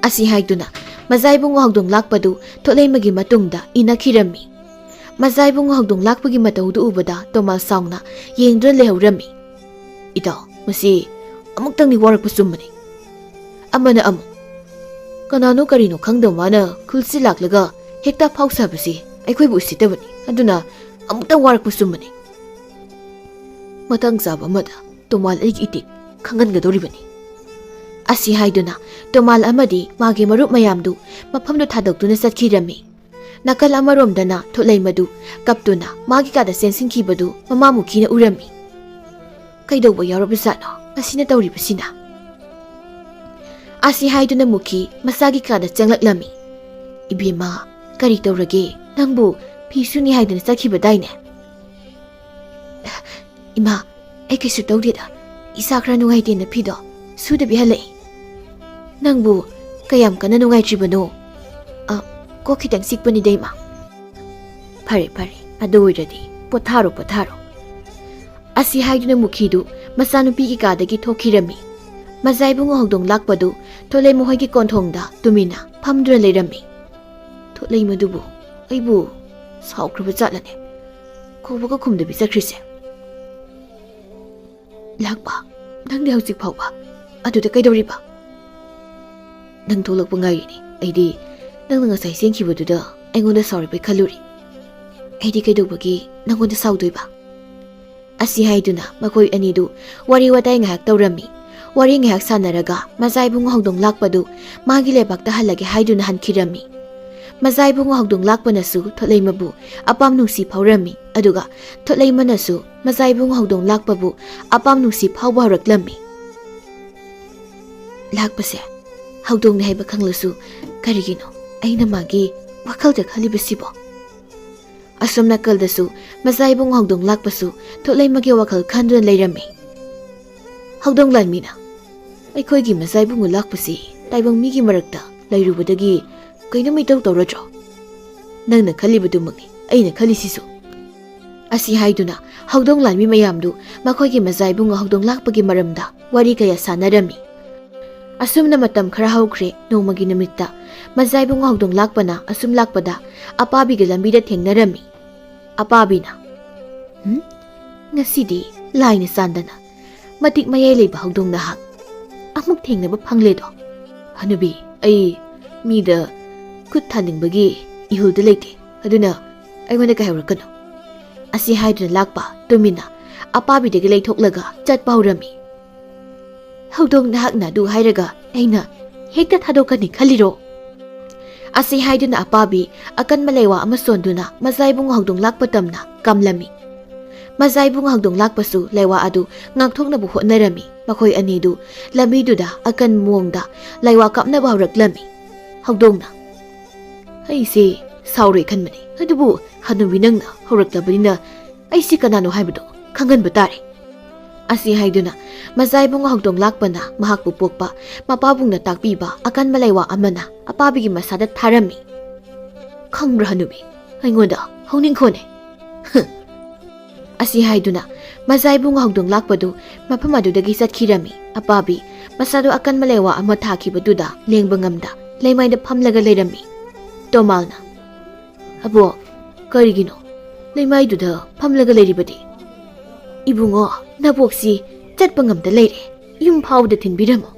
ꯑꯁꯤ ꯍꯥꯏꯗꯨꯅ ꯃꯖꯥ ꯏꯕꯨꯡꯉꯣ ꯍꯧꯗꯣꯡ ꯂꯥꯛꯄꯗꯨ ꯊꯣꯠꯂꯩꯃꯒꯤ ꯃꯇꯨꯡꯗ ꯏꯟꯅꯈꯤꯔꯝꯃꯤ꯫ ꯃꯖꯥ ꯏꯕꯨꯡꯉꯣ ꯍꯧꯗꯣꯡ ꯂꯥꯛꯄꯒꯤ ꯃꯇꯧꯗꯨ ꯎꯕꯗ ꯇꯣꯃꯥꯜ ꯁꯥꯎꯅ ꯌꯦꯡꯗꯨꯅ ꯂꯩꯍꯧꯔꯝꯃꯤ꯫ "ꯏꯇꯥꯎ, ꯃꯁꯤ ꯑꯃꯨꯛꯇꯪꯗꯤ ꯋꯥꯔꯛꯄ ꯆꯨꯝꯕꯅꯤ꯫ ꯑꯃꯅ ꯑꯃꯨꯛ, ꯀꯅꯥꯅꯣ ꯀꯔꯤꯅꯣ ꯈꯪꯗꯕ ꯃꯥꯅ ꯈꯨꯜꯁꯤ ꯂꯥꯛꯂꯒ ꯍꯦꯛꯇ ꯐꯥꯎ ꯁꯥꯕꯁꯤ ꯑꯩꯈꯣꯏꯕꯨ ꯎꯁꯤꯠꯇꯕꯅꯤ꯫ ꯑꯗꯨꯅ ꯑꯃꯨꯛꯇꯪ ꯋꯥꯔꯛꯄ ꯆꯨꯝꯕꯅꯤ꯫ ꯃꯇꯥꯡ ꯆꯥꯕ ꯑꯃꯗ ꯇꯣꯃꯥꯜ ꯑꯩꯒꯤ ꯏꯇꯤꯛ ꯈꯪꯍꯟꯒꯗꯧꯔꯤꯕꯅꯤ꯫" ꯑꯁꯤ ꯍꯥꯏꯗꯨꯅ ꯇꯣꯃꯥꯜ ꯑꯃꯗꯤ ꯃꯥꯒꯤ ꯃꯔꯨꯞ ꯃꯌꯥꯝꯗꯨ ꯃꯐꯝꯗꯨ ꯊꯥꯗꯣꯛꯇꯨꯅ ꯆꯠꯈꯤꯔꯝꯃꯤ꯫ ꯅꯥꯀꯜ ꯑꯃꯔꯣꯝꯗꯅ ꯊꯣꯠꯂꯩꯃꯗꯨ ꯀꯞꯇꯨꯅ ꯃꯥꯒꯤ ꯀꯥꯗ ꯆꯦꯟꯁꯤꯟꯈꯤꯕꯗꯨ ꯃꯃꯥ ꯃꯨꯈꯤꯅ ꯎꯔꯝꯃꯤ꯫ "ꯀꯩꯗꯧꯕ ꯌꯥꯎꯔꯕꯖꯥꯠꯅꯣ ꯃꯁꯤꯅ ꯇꯧꯔꯤꯕꯁꯤꯅ?" ꯑꯁꯤ ꯍꯥꯏꯗꯨꯅ ꯃꯨꯈꯤ ꯃꯆꯥꯒꯤ ꯀꯥꯗ ꯆꯪꯂꯛꯂꯝꯃꯤ꯫ "ꯏꯕꯦꯝꯃ, ꯀꯔꯤ ꯇꯧꯔꯒꯦ? ꯅꯪꯕꯨ ꯐꯤ ꯁꯨꯅꯤ ꯍꯥꯏꯗꯨꯅ ꯆꯠꯈꯤꯕꯗꯥꯏꯅꯦ?" "ꯏꯃꯥ, ꯑꯩ ꯀꯩꯁꯨ ꯇꯧꯗꯦꯗ꯫ ꯏꯁꯥ ꯈꯔ ꯅꯨꯡꯉꯥꯏꯇꯦꯅ ꯐꯤꯗꯣ ꯁꯨꯗꯕꯤ ꯍꯜꯂꯛꯏ꯫ ꯅꯪꯕꯨ ꯀꯌꯥꯝ ꯀꯟꯅ ꯅꯨꯡꯉꯥꯏꯇ꯭ꯔꯤꯕꯅꯣ?" "ꯑ, ꯀꯣꯛ ꯈꯤꯇꯪ ꯆꯤꯛꯄꯅꯤꯗ, ꯏꯃꯥ꯫" "ꯐꯔꯦ, ꯐꯔꯦ, ꯑꯗꯨ ꯑꯣꯏꯔꯗꯤ ꯄꯣꯊꯥꯔꯣ, ꯄꯣꯊꯥꯔꯣ꯫" ꯑꯁꯤ ꯍꯥꯏꯗꯨꯅ ꯃꯨꯈꯤꯗꯨ ꯃꯆꯥꯅꯨꯄꯤꯒꯤ ꯀꯥꯗꯒꯤ ꯊꯣꯛꯈꯤꯔꯝꯃꯤ꯫ ꯃꯖꯥ ꯏꯕꯨꯡꯉꯣ ꯍꯧꯗꯣꯡ ꯂꯥꯛꯄꯗꯨ ꯊꯣꯠꯂꯩ ꯃꯈꯣꯏꯒꯤ ꯀꯣꯟꯊꯣꯡꯗ ꯇꯨꯃꯤꯟꯅ ꯐꯝꯗꯨꯅ ꯂꯩꯔꯝꯃꯤ꯫ "ꯊꯣꯠꯂꯩꯃꯗꯨꯕꯨ ꯑꯩꯕꯨ ꯁꯥꯎꯈ꯭ꯔꯕ ꯖꯥꯠꯂꯅꯦ? ꯀꯧꯕꯒ ꯈꯨꯝꯗꯕꯤ ꯆꯠꯈ꯭ꯔꯤꯁꯦ?" "ꯂꯥꯛꯄ, ꯅꯪꯗꯤ ꯍꯧꯖꯤꯛ ꯐꯥꯎꯕ ꯑꯗꯨꯗ ꯀꯩꯗꯧꯔꯤꯕ?" "ꯅꯪ ꯊꯣꯛꯂꯛꯄ ꯉꯥꯏꯔꯤꯅꯦ꯫ ꯑꯩꯗꯤ ꯅꯪꯅ ꯉꯁꯥꯏ ꯆꯦꯟꯈꯤꯕꯗꯨꯗ ꯑꯩꯉꯣꯟꯗ ꯁꯥꯎꯔꯤꯕꯩ ꯈꯜꯂꯨꯔꯦ꯫ ꯑꯩꯗꯤ ꯀꯩꯗꯧꯕꯒꯤ ꯅꯪꯉꯣꯟꯗ ꯁꯥꯎꯗꯣꯏꯕ?" ꯑꯁꯤ ꯍꯥꯏꯗꯨꯅ ꯃꯈꯣꯏ ꯑꯅꯤꯗꯨ ꯋꯥꯔꯤ ꯋꯥꯇꯥꯏ ꯉꯥꯏꯍꯥꯛ ꯇꯧꯔꯝꯃꯤ꯫ ꯋꯥꯔꯤ ꯉꯥꯏꯍꯥꯛ ꯁꯥꯟꯅꯔꯒ ꯃꯖꯥ ꯏꯕꯨꯡꯉꯣ ꯍꯧꯗꯣꯡ ꯂꯥꯛꯄꯗꯨ ꯃꯥꯒꯤ ꯂꯩꯕꯥꯛꯇ ꯍꯜꯂꯒꯦ ꯍꯥꯏꯗꯨꯅ ꯍꯟꯈꯤꯔꯝꯃꯤ꯫ ꯃꯖꯥ ꯏꯕꯨꯡꯉꯣ ꯍꯧꯗꯣꯡ ꯂꯥꯛꯄꯅꯁꯨ ꯊꯣꯠꯂꯩꯃꯕꯨ ꯑꯄꯥꯝ ꯅꯨꯡꯁꯤ ꯐꯥꯎꯔꯝꯃꯤ, ꯑꯗꯨꯒ ꯊꯣꯠꯂꯩꯃꯅꯁꯨ ꯃꯖꯥ ꯏꯕꯨꯡꯉꯣ ꯍꯧꯗꯣꯡ ꯂꯥꯛꯄꯕꯨ ꯑꯄꯥꯝ ꯅꯨꯡꯁꯤ ꯐꯥꯎꯕ ꯍꯧꯔꯛꯂꯝꯃꯤ꯫ "ꯂꯥꯛꯄꯁꯦ ꯍꯧꯗꯣꯡꯅꯤ ꯍꯥꯏꯕ ꯈꯪꯂꯁꯨ ꯀꯔꯤꯒꯤꯅꯣ ꯑꯩꯅ ꯃꯥꯒꯤ ꯋꯥꯈꯜꯗ ꯈꯜꯂꯤꯕꯁꯤꯕꯣ?" ꯑꯁꯣꯝ ꯅꯥꯀꯜꯗꯁꯨ ꯃꯖꯥ ꯏꯕꯨꯡꯉꯣ ꯍꯧꯗꯣꯡ ꯂꯥꯛꯄꯁꯨ ꯊꯣꯠꯂꯩꯃꯒꯤ ꯋꯥꯈꯜ ꯈꯟꯗꯨꯅ ꯂꯩꯔꯝꯃꯤ꯫ ꯍꯧꯗꯣꯡ ꯂꯥꯟꯃꯤꯅ, "ꯑꯩꯈꯣꯏꯒꯤ ꯃꯖꯥ ꯏꯕꯨꯡꯉꯣ ꯂꯥꯛꯄꯁꯤ ꯇꯥꯏꯕꯪ ꯃꯤꯒꯤ ꯃꯔꯛꯇ ꯂꯩꯔꯨꯕꯗꯒꯤ ꯀꯩꯅꯣꯝ ꯏꯇꯧ ꯇꯧꯔꯗ꯭ꯔꯣ? ꯅꯪꯅ ꯈꯜꯂꯤꯕꯗꯨꯃꯛꯅꯤ ꯑꯩꯅ ꯈꯜꯂꯤꯁꯤꯁꯨ꯫" ꯑꯁꯤ ꯍꯥꯏꯗꯨꯅ ꯍꯧꯗꯣꯡ ꯂꯥꯟꯃꯤ ꯃꯌꯥꯝꯗꯨ ꯃꯈꯣꯏꯒꯤ ꯃꯖꯥ ꯏꯕꯨꯡꯉꯣ ꯍꯧꯗꯣꯡ ꯂꯥꯛꯄꯒꯤ ꯃꯔꯝꯗ ꯋꯥꯔꯤ ꯀꯌꯥ ꯁꯥꯟꯅꯔꯝꯃꯤ꯫ ꯑꯁꯨꯝꯅ ꯃꯇꯝ ꯈꯔ ꯍꯧꯈ꯭ꯔꯦ꯫ ꯅꯣꯡꯃꯒꯤ ꯅꯨꯃꯤꯠꯇ ꯃꯖꯥ ꯏꯕꯨꯡꯉꯣ ꯍꯧꯗꯣꯡ ꯂꯥꯛꯄꯅ ꯑꯁꯨꯝ ꯂꯥꯛꯄꯗ ꯑꯄꯥꯕꯤꯒ ꯂꯝꯕꯤꯗ ꯊꯦꯡꯅꯔꯝꯃꯤ꯫ ꯑꯄꯥꯕꯤꯅ, "ꯎꯝ? ꯉꯁꯤꯗꯤ ꯂꯥꯏꯅ ꯆꯥꯟꯗꯅ ꯃꯇꯤꯛ ꯃꯌꯥꯏ ꯂꯩꯕ ꯍꯧꯗꯣꯡ ꯅꯍꯥꯛ ꯑꯃꯨꯛ ꯊꯦꯡꯅꯕ ꯐꯪꯂꯦꯗꯣ꯫ ꯍꯅꯨꯕꯤ, ꯑꯩ ꯃꯤꯗ ꯈꯨꯠ ꯊꯥꯅꯤꯡꯕꯒꯤ ꯏꯍꯨꯜꯗꯨ ꯂꯩꯇꯦ, ꯑꯗꯨꯅ ꯑꯩꯉꯣꯟꯗ ꯀꯥꯏꯍꯧꯔꯛꯀꯅꯨ꯫" ꯑꯁꯤ ꯍꯥꯏꯗꯨꯅ ꯂꯥꯛꯄ ꯇꯨꯃꯤꯟꯅ ꯑꯄꯥꯕꯤꯗꯒꯤ ꯂꯩꯊꯣꯛꯂꯒ ꯆꯠꯄ ꯍꯧꯔꯝꯃꯤ꯫ "ꯍꯧꯗꯣꯡ ꯅꯍꯥꯛꯅ ꯑꯗꯨ ꯍꯥꯏꯔꯒ ꯑꯩꯅ ꯍꯦꯛꯇ ꯊꯥꯗꯣꯛꯀꯅꯤ ꯈꯜꯂꯤꯔꯣ?" ꯑꯁꯤ ꯍꯥꯏꯗꯨꯅ ꯑꯄꯥꯕꯤ ꯑꯀꯟꯕ ꯂꯩꯋꯥ ꯑꯃ ꯁꯣꯟꯗꯨꯅ ꯃꯖꯥ ꯏꯕꯨꯡꯉꯣ ꯍꯧꯗꯣꯡ ꯂꯥꯛꯄ ꯇꯝꯅ ꯀꯝꯂꯝꯃꯤ꯫ ꯃꯖꯥ ꯏꯕꯨꯡꯉꯣ ꯍꯧꯗꯣꯡ ꯂꯥꯛꯄꯁꯨ ꯂꯩꯋꯥ ꯑꯗꯨ ꯉꯥꯛꯊꯣꯛꯅꯕ ꯍꯣꯠꯅꯔꯝꯃꯤ꯫ ꯃꯈꯣꯏ ꯑꯅꯤꯗꯨ ꯂꯝꯕꯤꯗꯨꯗ ꯑꯀꯟꯕ ꯃꯑꯣꯡꯗ ꯂꯩꯋꯥ ꯀꯥꯞꯅꯕ ꯍꯧꯔꯛꯂꯝꯃꯤ꯫ ꯍꯧꯗꯣꯡꯅ, "ꯑꯩꯁꯦ ꯁꯥꯎꯔꯣꯏ ꯈꯟꯕꯅꯤ, ꯑꯗꯨꯕꯨ ꯍꯅꯨꯕꯤ ꯅꯪꯅ ꯍꯧꯔꯛꯂꯕꯅꯤꯅ ꯑꯩꯁꯤ ꯀꯅꯥꯅꯣ ꯍꯥꯏꯕꯗꯨ ꯈꯪꯍꯟꯕ ꯇꯥꯔꯦ"꯫ ꯑꯁꯤ ꯍꯥꯏꯗꯨꯅ ꯃꯖꯥ ꯏꯕꯨꯡꯉꯣ ꯍꯧꯗꯣꯡ ꯂꯥꯛꯄꯅ ꯃꯍꯥꯛꯄꯨ ꯄꯣꯛꯄ ꯃꯄꯥꯕꯨꯡꯅ ꯇꯥꯛꯄꯤꯕ ꯑꯀꯟꯕ ꯂꯩꯋꯥ ꯑꯃꯅ ꯑꯄꯥꯕꯤꯒꯤ ꯃꯁꯥꯗ ꯊꯥꯔꯝꯃꯤ꯫ "ꯈꯪꯕ꯭ꯔꯥ ꯍꯅꯨꯕꯤ, ꯑꯩꯉꯣꯟꯗ ꯍꯧꯅꯤꯡꯈꯣꯅꯦ"꯫ ꯑꯁꯤ ꯍꯥꯏꯗꯨꯅ ꯃꯖꯥ ꯏꯕꯨꯡꯉꯣ ꯍꯧꯗꯣꯡ ꯂꯥꯛꯄꯗꯨ ꯃꯐꯝ ꯑꯗꯨꯗꯒꯤ ꯆꯠꯈꯤꯔꯝꯃꯤ꯫ ꯑꯄꯥꯕꯤ ꯃꯁꯥꯗꯨ ꯑꯀꯟꯕ ꯂꯩꯋꯥ ꯑꯃ ꯊꯥꯈꯤꯕꯗꯨꯗ ꯂꯦꯡꯕ ꯉꯝꯗ ꯂꯩꯃꯥꯏꯗ ꯐꯝꯂꯒ ꯂꯩꯔꯝꯃꯤ꯫ ꯇꯣꯃꯥꯜꯅ, "ꯑꯕꯣꯛ, ꯀꯔꯤꯒꯤꯅꯣ ꯂꯩꯃꯥꯏꯗꯨꯗ ꯐꯝꯂꯒ ꯂꯩꯔꯤꯕꯗꯤ?" "ꯏꯕꯨꯡꯉꯣ, ꯅꯕꯣꯛꯁꯤ ꯆꯠꯄ ꯉꯝꯗ ꯂꯩꯔꯦ, ꯌꯨꯝ ꯐꯥꯎꯕꯗ ꯊꯤꯟꯕꯤꯔꯝꯃꯣ"꯫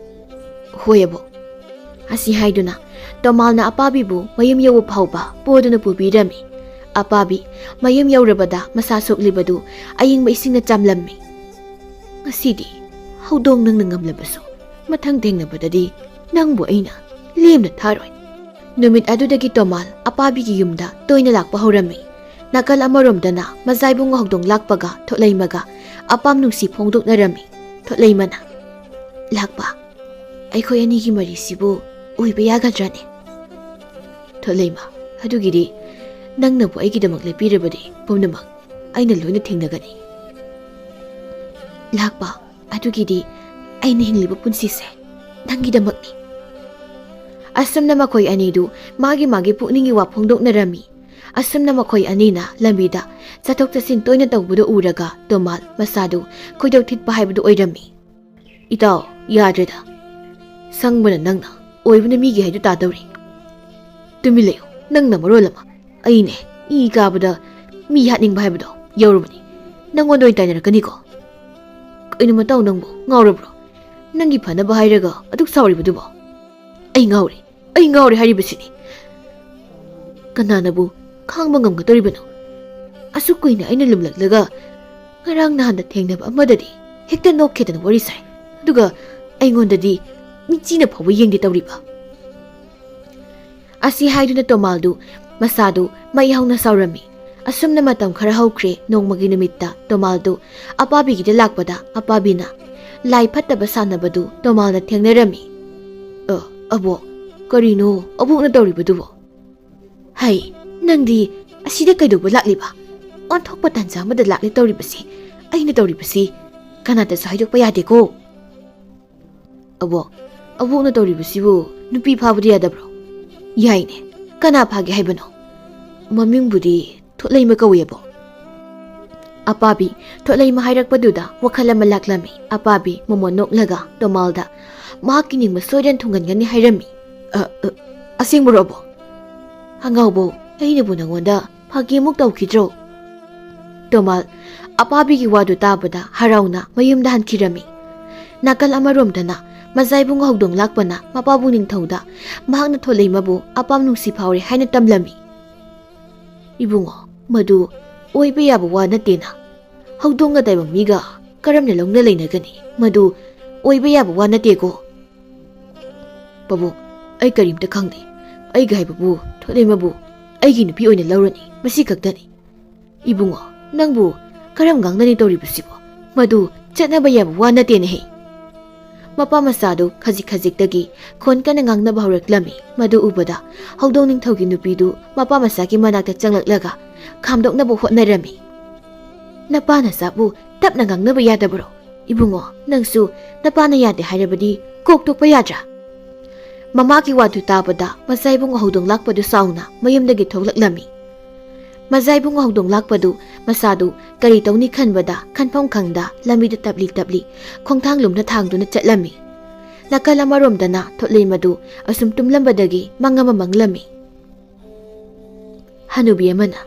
"ꯍꯣꯏ ꯑꯕꯣꯛ"꯫ ꯑꯁꯤ ꯍꯥꯏꯗꯨꯅ ꯇꯣꯃꯥꯜꯅ ꯑꯄꯥꯕꯤꯕꯨ ꯃꯌꯨꯝ ꯌꯧꯕ ꯐꯥꯎꯕ ꯄꯣꯗꯨꯅ ꯄꯨꯕꯤꯔꯝꯃꯤ꯫ ꯑꯄꯥꯕꯤ ꯃꯌꯨꯝ ꯌꯧꯔꯕꯗ ꯃꯁꯥ ꯁꯣꯛꯂꯤꯕꯗꯨ ꯑꯌꯤꯡꯕ ꯏꯁꯤꯡꯅ ꯆꯥꯝꯂꯝꯃꯤ꯫ "ꯉꯁꯤꯗꯤ ꯍꯧꯗꯣꯡ ꯅꯪꯅ ꯉꯝꯂꯕꯁꯨ, ꯃꯊꯪ ꯊꯦꯡꯅꯕꯗꯗꯤ ꯅꯪꯕꯨ ꯑꯩꯅ ꯂꯦꯝꯅ ꯊꯥꯔꯣꯏ"꯫ ꯅꯨꯃꯤꯠ ꯑꯗꯨꯗꯒꯤ ꯇꯣꯃꯥꯜ ꯑꯄꯥꯕꯤꯒꯤ ꯌꯨꯝꯗ ꯇꯣꯏꯅ ꯂꯥꯛꯄ ꯍꯧꯔꯝꯃꯤ꯫ ꯅꯥꯀꯜ ꯑꯃꯔꯣꯝꯗꯅ ꯃꯖꯥ ꯏꯕꯨꯡꯉꯣ ꯍꯧꯗꯣꯡ ꯂꯥꯛꯄꯒ ꯊꯣꯠꯂꯩꯃꯒ ꯑꯄꯥꯝ ꯅꯨꯡꯁꯤ ꯐꯣꯡꯗꯣꯛꯅꯔꯝꯃꯤ꯫ ꯊꯣꯠꯂꯩꯃꯅ, "ꯂꯥꯛꯄ, ꯑꯩꯈꯣꯏ ꯑꯅꯤꯒꯤ ꯃꯔꯤꯁꯤꯕꯨ ꯑꯣꯏꯕ ꯌꯥꯒꯗ꯭ꯔꯅꯦ?" "ꯊꯣꯠꯂꯩꯃ, ꯑꯗꯨꯒꯤꯗꯤ ꯅꯪꯅꯕꯨ ꯑꯩꯒꯤꯗꯃꯛ ꯂꯦꯞꯄꯤꯔꯕꯗꯤ ꯄꯨꯝꯅꯃꯛ ꯑꯩꯅ ꯂꯣꯏꯅ ꯊꯦꯡꯅꯒꯅꯤ"꯫ "ꯂꯥꯛꯄ, ꯑꯗꯨꯒꯤꯗꯤ ꯑꯩꯅ ꯍꯤꯡꯂꯤꯕ ꯄꯨꯟꯁꯤꯁꯦ ꯅꯪꯒꯤꯗꯃꯛꯅꯤ"꯫ ꯑꯁꯨꯝꯅ ꯃꯈꯣꯏ ꯑꯅꯤꯗꯨ ꯃꯥꯒꯤ ꯃꯥꯒꯤ ꯄꯨꯛꯅꯤꯡꯒꯤ ꯋꯥ ꯐꯣꯡꯗꯣꯛꯅꯔꯝꯃꯤ꯫ ꯑꯁꯨꯝꯅ ꯃꯈꯣꯏ ꯑꯅꯤꯅ ꯂꯝꯕꯤꯗ ꯆꯠꯊꯣꯛ ꯆꯠꯁꯤꯟ ꯇꯣꯏꯅ ꯇꯧꯕꯗꯨ ꯎꯔꯒ ꯇꯣꯃꯥꯜ ꯃꯁꯥꯗꯨ ꯈꯣꯏꯗꯧ ꯊꯤꯠꯄ ꯍꯥꯏꯕꯗꯨ ꯑꯣꯏꯔꯝꯃꯤ꯫ "ꯏꯇꯥꯎ, ꯌꯥꯗ꯭ꯔꯦꯗ꯫ ꯁꯪꯕꯅ ꯅꯪꯅ, ꯑꯣꯏꯕꯅ ꯃꯤꯒꯤ ꯍꯥꯏꯗꯨ ꯇꯥꯗꯧꯔꯤ"꯫ "ꯇꯨꯃꯤꯟ ꯂꯩꯌꯨ, ꯅꯪꯅ ꯃꯔꯣꯜ ꯑꯃ꯫ ꯑꯩꯅꯦ, ꯏ ꯀꯥꯕꯗ ꯃꯤ ꯍꯥꯠꯅꯤꯡꯕ ꯍꯥꯏꯕꯗꯣ ꯌꯧꯔꯕꯅꯤ꯫ ꯅꯪꯉꯣꯟꯗ ꯑꯣꯏꯅ ꯇꯥꯏꯅꯔꯛꯀꯅꯤꯀꯣ"꯫ "ꯀꯩꯅꯣ ꯃꯇꯥꯎ, ꯅꯪꯕꯨ ꯉꯥꯎꯔꯕ꯭ꯔꯣ? ꯅꯪꯒꯤ ꯐꯅꯕ ꯍꯥꯏꯔꯒ ꯑꯗꯨꯛ ꯁꯥꯎꯔꯤꯕꯗꯨꯕꯣ?" "ꯑꯩ ꯉꯥꯎꯔꯦ, ꯑꯩ ꯉꯥꯎꯔꯦ ꯍꯥꯏꯔꯤꯕꯁꯤꯅꯤ꯫ ꯀꯅꯥꯅꯕꯨ ꯈꯥꯡꯕ ꯉꯝꯒꯗꯧꯔꯤꯕꯅꯣ? ꯑꯁꯨꯛ ꯀꯨꯏꯅ ꯑꯩꯅ ꯂꯨꯝꯂꯛꯂꯒ ꯉꯔꯥꯡ ꯅꯍꯥꯟꯗ ꯊꯦꯡꯅꯕ ꯑꯃꯗꯗꯤ ꯍꯦꯛꯇ ꯅꯣꯛꯈꯤꯗꯅ ꯋꯥꯔꯤ ꯁꯥꯏ, ꯑꯗꯨꯒ ꯑꯩꯉꯣꯟꯗꯗꯤ ꯃꯤꯆꯤꯅ ꯐꯥꯎꯕ ꯌꯦꯡꯗꯦ ꯇꯧꯔꯤꯕ"꯫ ꯑꯁꯤ ꯍꯥꯏꯗꯨꯅ ꯇꯣꯃꯥꯜꯗꯨ ꯃꯁꯥꯗꯨ ꯃꯩ ꯍꯧꯅ ꯁꯥꯎꯔꯝꯃꯤ꯫ ꯑꯁꯨꯝꯅ ꯃꯇꯝ ꯈꯔ ꯍꯧꯈ꯭ꯔꯦ꯫ ꯅꯣꯡꯃꯒꯤ ꯅꯨꯃꯤꯠꯇ ꯇꯣꯃꯥꯜꯗꯨ ꯑꯄꯥꯕꯤꯒꯤꯗ ꯂꯥꯛꯄꯗ ꯑꯄꯥꯕꯤꯅ ꯂꯥꯏ ꯐꯠꯇꯕ ꯁꯥꯟꯅꯕꯗꯨ ꯇꯣꯃꯥꯜꯅ ꯊꯦꯡꯅꯔꯝꯃꯤ꯫ "ꯑ, ꯑꯕꯣꯛ, ꯀꯔꯤꯅꯣ ꯑꯕꯣꯛꯅ ꯇꯧꯔꯤꯕꯗꯨꯕꯣ? ꯍꯩ, ꯅꯪꯗꯤ ꯑꯁꯤꯗ ꯀꯩꯗꯧꯕ ꯂꯥꯛꯂꯤꯕ? ꯑꯣꯟꯊꯣꯛꯄ ꯇꯥꯟꯖꯥ ꯑꯃꯗ ꯂꯥꯛꯂꯦ ꯇꯧꯔꯤꯕꯁꯤ꯫ ꯑꯩꯅ ꯇꯧꯔꯤꯕꯁꯤ ꯀꯅꯥꯗꯁꯨ ꯍꯥꯏꯗꯣꯛꯄ ꯌꯥꯗꯦꯀꯣ꯫" "ꯑꯕꯣꯛ, ꯑꯕꯣꯛꯅ ꯇꯧꯔꯤꯕꯁꯤꯕꯨ ꯅꯨꯄꯤ ꯐꯥꯕꯗꯤ ꯌꯥꯗꯕ꯭ꯔꯣ?" "ꯌꯥꯏꯅꯦ, ꯀꯅꯥ ꯐꯥꯒꯦ ꯍꯥꯏꯕꯅꯣ?" "ꯃꯃꯤꯡꯕꯨꯗꯤ ꯊꯣꯠꯂꯩꯃ ꯀꯧꯏ, ꯑꯕꯣꯛ꯫" ꯑꯄꯥꯕꯤ ꯊꯣꯠꯂꯩꯃ ꯍꯥꯏꯔꯛꯄꯗꯨꯗ ꯋꯥꯈꯜ ꯑꯃ ꯂꯥꯛꯂꯝꯃꯤ꯫ ꯑꯄꯥꯕꯤ ꯃꯃꯣꯟ ꯅꯣꯛꯂꯒ ꯇꯣꯃꯥꯜꯗ ꯃꯍꯥꯛꯀꯤ ꯅꯤꯡꯕ ꯁꯣꯏꯗꯅ ꯊꯨꯡꯍꯟꯒꯅꯤ ꯍꯥꯏꯔꯝꯃꯤ꯫ "ꯑ, ꯑ, ꯑꯁꯦꯡꯕꯔꯣ, ꯑꯕꯣꯛ?" "ꯍꯪꯒꯥꯎꯕꯧ, ꯑꯩꯅꯕꯨ ꯅꯉꯣꯟꯗ ꯐꯥꯒꯤꯃꯨꯛ ꯇꯧꯈꯤꯗ꯭ꯔꯣ?" ꯇꯣꯃꯥꯜ ꯑꯄꯥꯕꯤꯒꯤ ꯋꯥꯗꯨ ꯇꯥꯕꯗ ꯍꯔꯥꯎꯅ ꯃꯌꯨꯝꯗ ꯍꯟꯈꯤꯔꯝꯃꯤ꯫ ꯅꯥꯀꯜ ꯑꯃꯔꯣꯝꯗꯅ ꯃꯖꯥ ꯏꯕꯨꯡ ꯍꯧꯗꯣꯡ ꯂꯥꯛꯄꯅ ꯃꯄꯥꯕꯨꯡ ꯅꯤꯡꯊꯧꯗ ꯃꯍꯥꯛꯅ ꯊꯣꯠꯂꯩꯃꯕꯨ ꯑꯄꯥꯝ ꯅꯨꯡꯁꯤ ꯐꯥꯎꯔꯦ ꯍꯥꯏꯅ ꯇꯝꯂꯝꯃꯤ꯫ "ꯏꯕꯨꯡꯉꯣ, ꯃꯗꯨ ꯑꯣꯏꯕ ꯌꯥꯕ ꯋꯥ ꯅꯠꯇꯦꯅ꯫ ꯍꯧꯗꯣꯡꯒ ꯇꯥꯏꯕꯪ ꯃꯤꯒ ꯀꯔꯝꯅ ꯂꯧꯅ ꯂꯩꯅꯒꯅꯤ? ꯃꯗꯨ ꯑꯣꯏꯕ ꯌꯥꯕ ꯋꯥ ꯅꯠꯇꯦꯀꯣ꯫" "ꯄꯥꯕꯨꯡ, ꯑꯩ ꯀꯔꯤꯝꯇ ꯈꯪꯗꯦ꯫ ꯑꯩꯒ ꯍꯥꯏꯕꯕꯨ ꯊꯣꯠꯂꯩꯃꯕꯨ ꯑꯩꯒꯤ ꯅꯨꯄꯤ ꯑꯣꯏꯅ ꯂꯧꯔꯅꯤ, ꯃꯁꯤ ꯈꯛꯇꯅꯤ꯫" "ꯏꯕꯨꯡꯉꯣ, ꯅꯪꯕꯨ ꯀꯔꯝ ꯉꯥꯡꯅꯅꯤ ꯇꯧꯔꯤꯕꯁꯤꯕꯣ? ꯃꯗꯨ ꯆꯠꯅꯕ ꯌꯥꯕ ꯋꯥ ꯅꯠꯇꯦꯅꯦꯍꯦ꯫" ꯃꯄꯥ ꯃꯆꯥꯗꯨ ꯈꯖꯤꯛ ꯈꯖꯤꯛꯇꯒꯤ ꯈꯣꯟ ꯀꯟꯅ ꯉꯥꯡꯅꯕ ꯍꯧꯔꯛꯂꯝꯃꯤ꯫ ꯃꯗꯨ ꯎꯕꯗ ꯍꯧꯗꯣꯡ ꯅꯤꯡꯊꯧꯒꯤ ꯅꯨꯄꯤꯗꯨ ꯃꯄꯥ ꯃꯆꯥꯒꯤ ꯃꯅꯥꯛꯇ ꯆꯪꯂꯛꯂꯒ ꯈꯥꯝꯗꯣꯛꯅꯕ ꯍꯣꯠꯅꯔꯝꯃꯤ꯫ "ꯅꯄꯥ ꯅꯆꯥꯕꯨ ꯇꯞꯅ ꯉꯥꯡꯅꯕ ꯌꯥꯗꯕꯔꯣ? ꯏꯕꯨꯡꯉꯣ, ꯅꯪꯁꯨ ꯅꯄꯥꯅ ꯌꯥꯗꯦ ꯍꯥꯏꯔꯕꯗꯤ ꯀꯣꯛ ꯇꯣꯛꯄ ꯌꯥꯗ꯭ꯔꯥ?" ꯃꯃꯥꯒꯤ ꯋꯥꯗꯨ ꯇꯥꯕꯗ ꯃꯆꯥ ꯏꯕꯨꯡ ꯍꯧꯗꯣꯡ ꯂꯥꯛꯄꯗꯨ ꯁꯥꯎꯅ ꯃꯌꯨꯝꯗꯒꯤ ꯊꯣꯛꯂꯛꯂꯝꯃꯤ꯫ ꯃꯆꯥ ꯏꯕꯨꯡ ꯍꯧꯗꯣꯡ ꯂꯥꯛꯄꯗꯨ ꯃꯆꯥꯗꯨ ꯀꯔꯤ ꯇꯧꯅꯤ ꯈꯟꯕꯗ ꯈꯟꯐꯝ ꯈꯪꯗ ꯂꯝꯕꯤꯗ ꯇꯞꯂꯤ ꯇꯞꯂꯤ ꯈꯣꯡꯊꯥꯡ ꯂꯨꯝꯅ ꯊꯥꯡꯗꯨꯅ ꯆꯠꯂꯝꯃꯤ꯫ ꯅꯥꯀꯜ ꯑꯃꯔꯣꯝꯗꯅ ꯊꯣꯠꯂꯩꯃꯗꯨ ꯑꯁꯨꯝ ꯇꯨꯝꯂꯝꯕꯗꯒꯤ ꯃꯪ ꯑꯃ ꯃꯪꯂꯝꯃꯤ꯫ ꯍꯅꯨꯕꯤ ꯑꯃꯅ,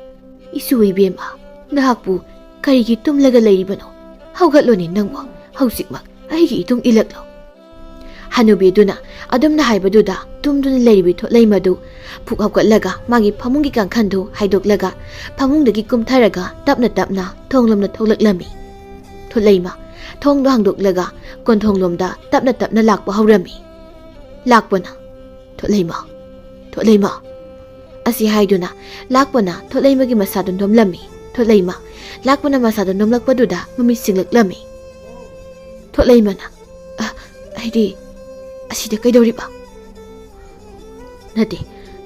"ꯏꯁꯨ ꯏꯕꯦꯝꯃ, ꯅꯍꯥꯛꯄꯨ ꯀꯔꯤꯒꯤ ꯇꯨꯝꯂꯒ ꯂꯩꯔꯤꯕꯅꯣ? ꯍꯧꯒꯠꯂꯣꯅꯦ ꯅꯪꯕꯨ, ꯍꯧꯖꯤꯛꯃꯛ ꯑꯩꯒꯤ ꯏꯇꯨꯡ ꯏꯜꯂꯛꯂꯣ꯫" ꯍꯅꯨꯕꯤꯗꯨꯅ ꯑꯗꯨꯝꯅ ꯍꯥꯏꯕꯗꯨꯗ ꯇꯨꯝꯗꯨꯅ ꯂꯩꯔꯤꯕꯤ ꯊꯣꯠꯂꯩꯃꯗꯨ ꯐꯨꯛ ꯍꯧꯒꯠꯂꯒ ꯃꯥꯒꯤ ꯐꯃꯨꯡꯒꯤ ꯀꯥꯡꯈꯟꯗꯨ ꯍꯥꯏꯗꯣꯛꯂꯒ ꯐꯃꯨꯡꯗꯒꯤ ꯀꯨꯝꯊꯔꯒ ꯇꯞꯅ ꯇꯞꯅ ꯊꯣꯡꯂꯣꯝꯗ ꯊꯣꯛꯂꯛꯂꯝꯃꯤ꯫ ꯊꯣꯠꯂꯩꯃ ꯊꯣꯡꯗꯣ ꯍꯥꯡꯗꯣꯛꯂꯒ ꯀꯣꯟꯊꯣꯡꯂꯣꯝꯗ ꯇꯞꯅ ꯇꯞꯅ ꯂꯥꯛꯄ ꯍꯧꯔꯝꯃꯤ꯫ ꯂꯥꯛꯄꯅ, "ꯊꯣꯠꯂꯩꯃ, "ꯊꯣꯠꯂꯩꯃ!" ꯑꯁꯤ ꯍꯥꯏꯗꯨꯅ ꯂꯥꯛꯄꯅ ꯊꯣꯠꯂꯩꯃꯒꯤ ꯃꯁꯥꯗꯨ ꯅꯣꯝꯂꯝꯃꯤ꯫ ꯊꯣꯠꯂꯩꯃ! ꯂꯥꯛꯄꯅ ꯃꯁꯥꯗꯨ ꯅꯣꯝꯂꯛꯄꯗꯨꯗ ꯃꯃꯤꯠ ꯁꯤꯡꯂꯛꯂꯝꯃꯤ꯫ ꯊꯣꯠꯂꯩꯃꯅ, "ꯑ, ꯑꯩꯗꯤ ꯑꯁꯤꯗ ꯀꯩꯗꯧꯔꯤꯕ?" "ꯅꯠꯇꯦ,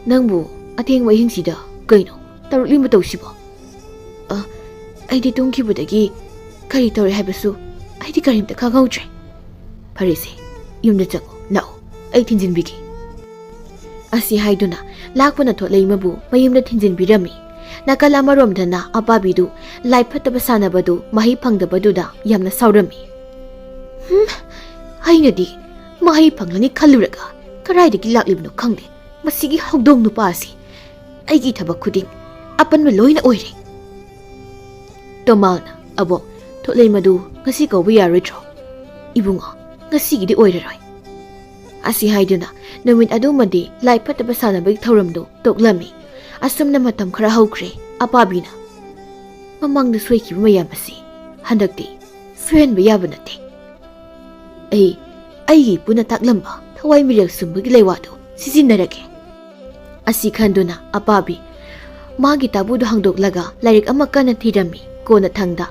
ꯅꯪꯕꯨ ꯑꯊꯦꯡꯕ ꯑꯍꯤꯡꯁꯤꯗ ꯀꯩꯅꯣ ꯇꯧꯔꯛꯂꯤ ꯃꯇꯧꯁꯤꯕꯣ?" "ꯑ, ꯑꯩꯗꯤ ꯇꯨꯝꯈꯤꯕꯗꯒꯤ ꯀꯔꯤ ꯇꯧꯔꯦ ꯍꯥꯏꯕꯁꯨ ꯑꯩꯗꯤ ꯀꯔꯤꯝꯇ ꯈꯪꯍꯧꯗ꯭ꯔꯦ꯫" "ꯐꯔꯦꯁꯦ, ꯌꯨꯝꯗ ꯆꯪꯉꯣ, ꯂꯥꯛꯑꯣ, ꯑꯩ ꯊꯤꯟꯖꯤꯟꯕꯤꯒꯦ꯫" ꯑꯁꯤ ꯍꯥꯏꯗꯨꯅ ꯂꯥꯛꯄꯅ ꯊꯣꯠꯂꯩꯃꯕꯨ ꯃꯌꯨꯝꯗ ꯊꯤꯟꯖꯤꯟꯕꯤꯔꯝꯃꯤ꯫ ꯅꯥꯀꯜ ꯑꯃꯔꯣꯝꯗꯅ ꯑꯄꯥꯕꯤꯗꯨ ꯂꯥꯏ ꯐꯠꯇꯕ ꯁꯥꯟꯅꯕꯗꯨ ꯃꯍꯩ ꯐꯪꯗꯕꯗꯨꯗ ꯌꯥꯝꯅ ꯁꯥꯎꯔꯝꯃꯤ꯫ "ꯍꯨꯝ, ꯑꯩꯅꯗꯤ ꯃꯍꯩ ꯐꯪꯂꯅꯤ ꯈꯜꯂꯨꯔꯒ ꯀꯗꯥꯏꯗꯒꯤ ꯂꯥꯛꯂꯤꯕꯅꯣ ꯈꯪꯗꯦ꯫ ꯃꯁꯤꯒꯤ ꯍꯧꯗꯣꯡ ꯅꯨꯄꯥ ꯑꯁꯤ ꯑꯩꯒꯤ ꯊꯕꯛ ꯈꯨꯗꯤꯡ ꯑꯄꯟꯕ ꯂꯣꯏꯅ ꯑꯣꯏꯔꯦ꯫" ꯇꯣꯃꯥꯜꯅ, "ꯑꯕꯣꯛ, ꯊꯣꯠꯂꯩꯃꯗꯨ ꯉꯁꯤ ꯀꯧꯕ ꯌꯥꯔꯣꯏꯗ꯭ꯔꯣ? ꯏꯕꯨꯡꯉꯣ, ꯉꯁꯤꯒꯤꯗꯤ ꯑꯣꯏꯔꯔꯣꯏ꯫" ꯑꯁꯤ ꯍꯥꯏꯗꯨꯅ ꯅꯨꯃꯤꯠ ꯑꯗꯨꯃꯗꯤ ꯂꯥꯏ ꯐꯠꯇꯕ ꯁꯥꯟꯅꯕꯒꯤ ꯊꯧꯔꯝꯗꯨ ꯇꯣꯛꯂꯝꯃꯤ꯫ ꯑꯁꯨꯝꯅ ꯃꯇꯝ ꯈꯔ ꯍꯧꯈ꯭ꯔꯦ꯫ ꯑꯄꯥꯕꯤꯅ, "ꯃꯃꯥꯡꯗ ꯁꯣꯏꯈꯤꯕ ꯃꯌꯥꯝ ꯑꯁꯤ ꯍꯟꯗꯛꯇꯤ ꯁꯣꯏꯍꯟꯕ ꯌꯥꯕ ꯅꯠꯇꯦ꯫ ꯑꯩ ꯑꯩꯒꯤ ꯏꯄꯨꯅ ꯇꯥꯛꯂꯝꯕ ꯊꯋꯥꯏ ꯃꯤꯔꯦꯜ ꯁꯨꯝꯕꯒꯤ ꯂꯩꯋꯥꯗꯨ ꯁꯤꯖꯤꯟꯅꯔꯒꯦ꯫" ꯑꯁꯤ ꯈꯟꯗꯨꯅ ꯑꯄꯥꯕꯤ ꯃꯥꯒꯤ ꯇꯥꯕꯨꯗꯨ ꯍꯥꯡꯗꯣꯛꯂꯒ ꯂꯥꯏꯔꯤꯛ ꯑꯃ ꯀꯟꯅ ꯊꯤꯔꯝꯃꯤ꯫ ꯀꯣꯟꯅꯊꯪꯗ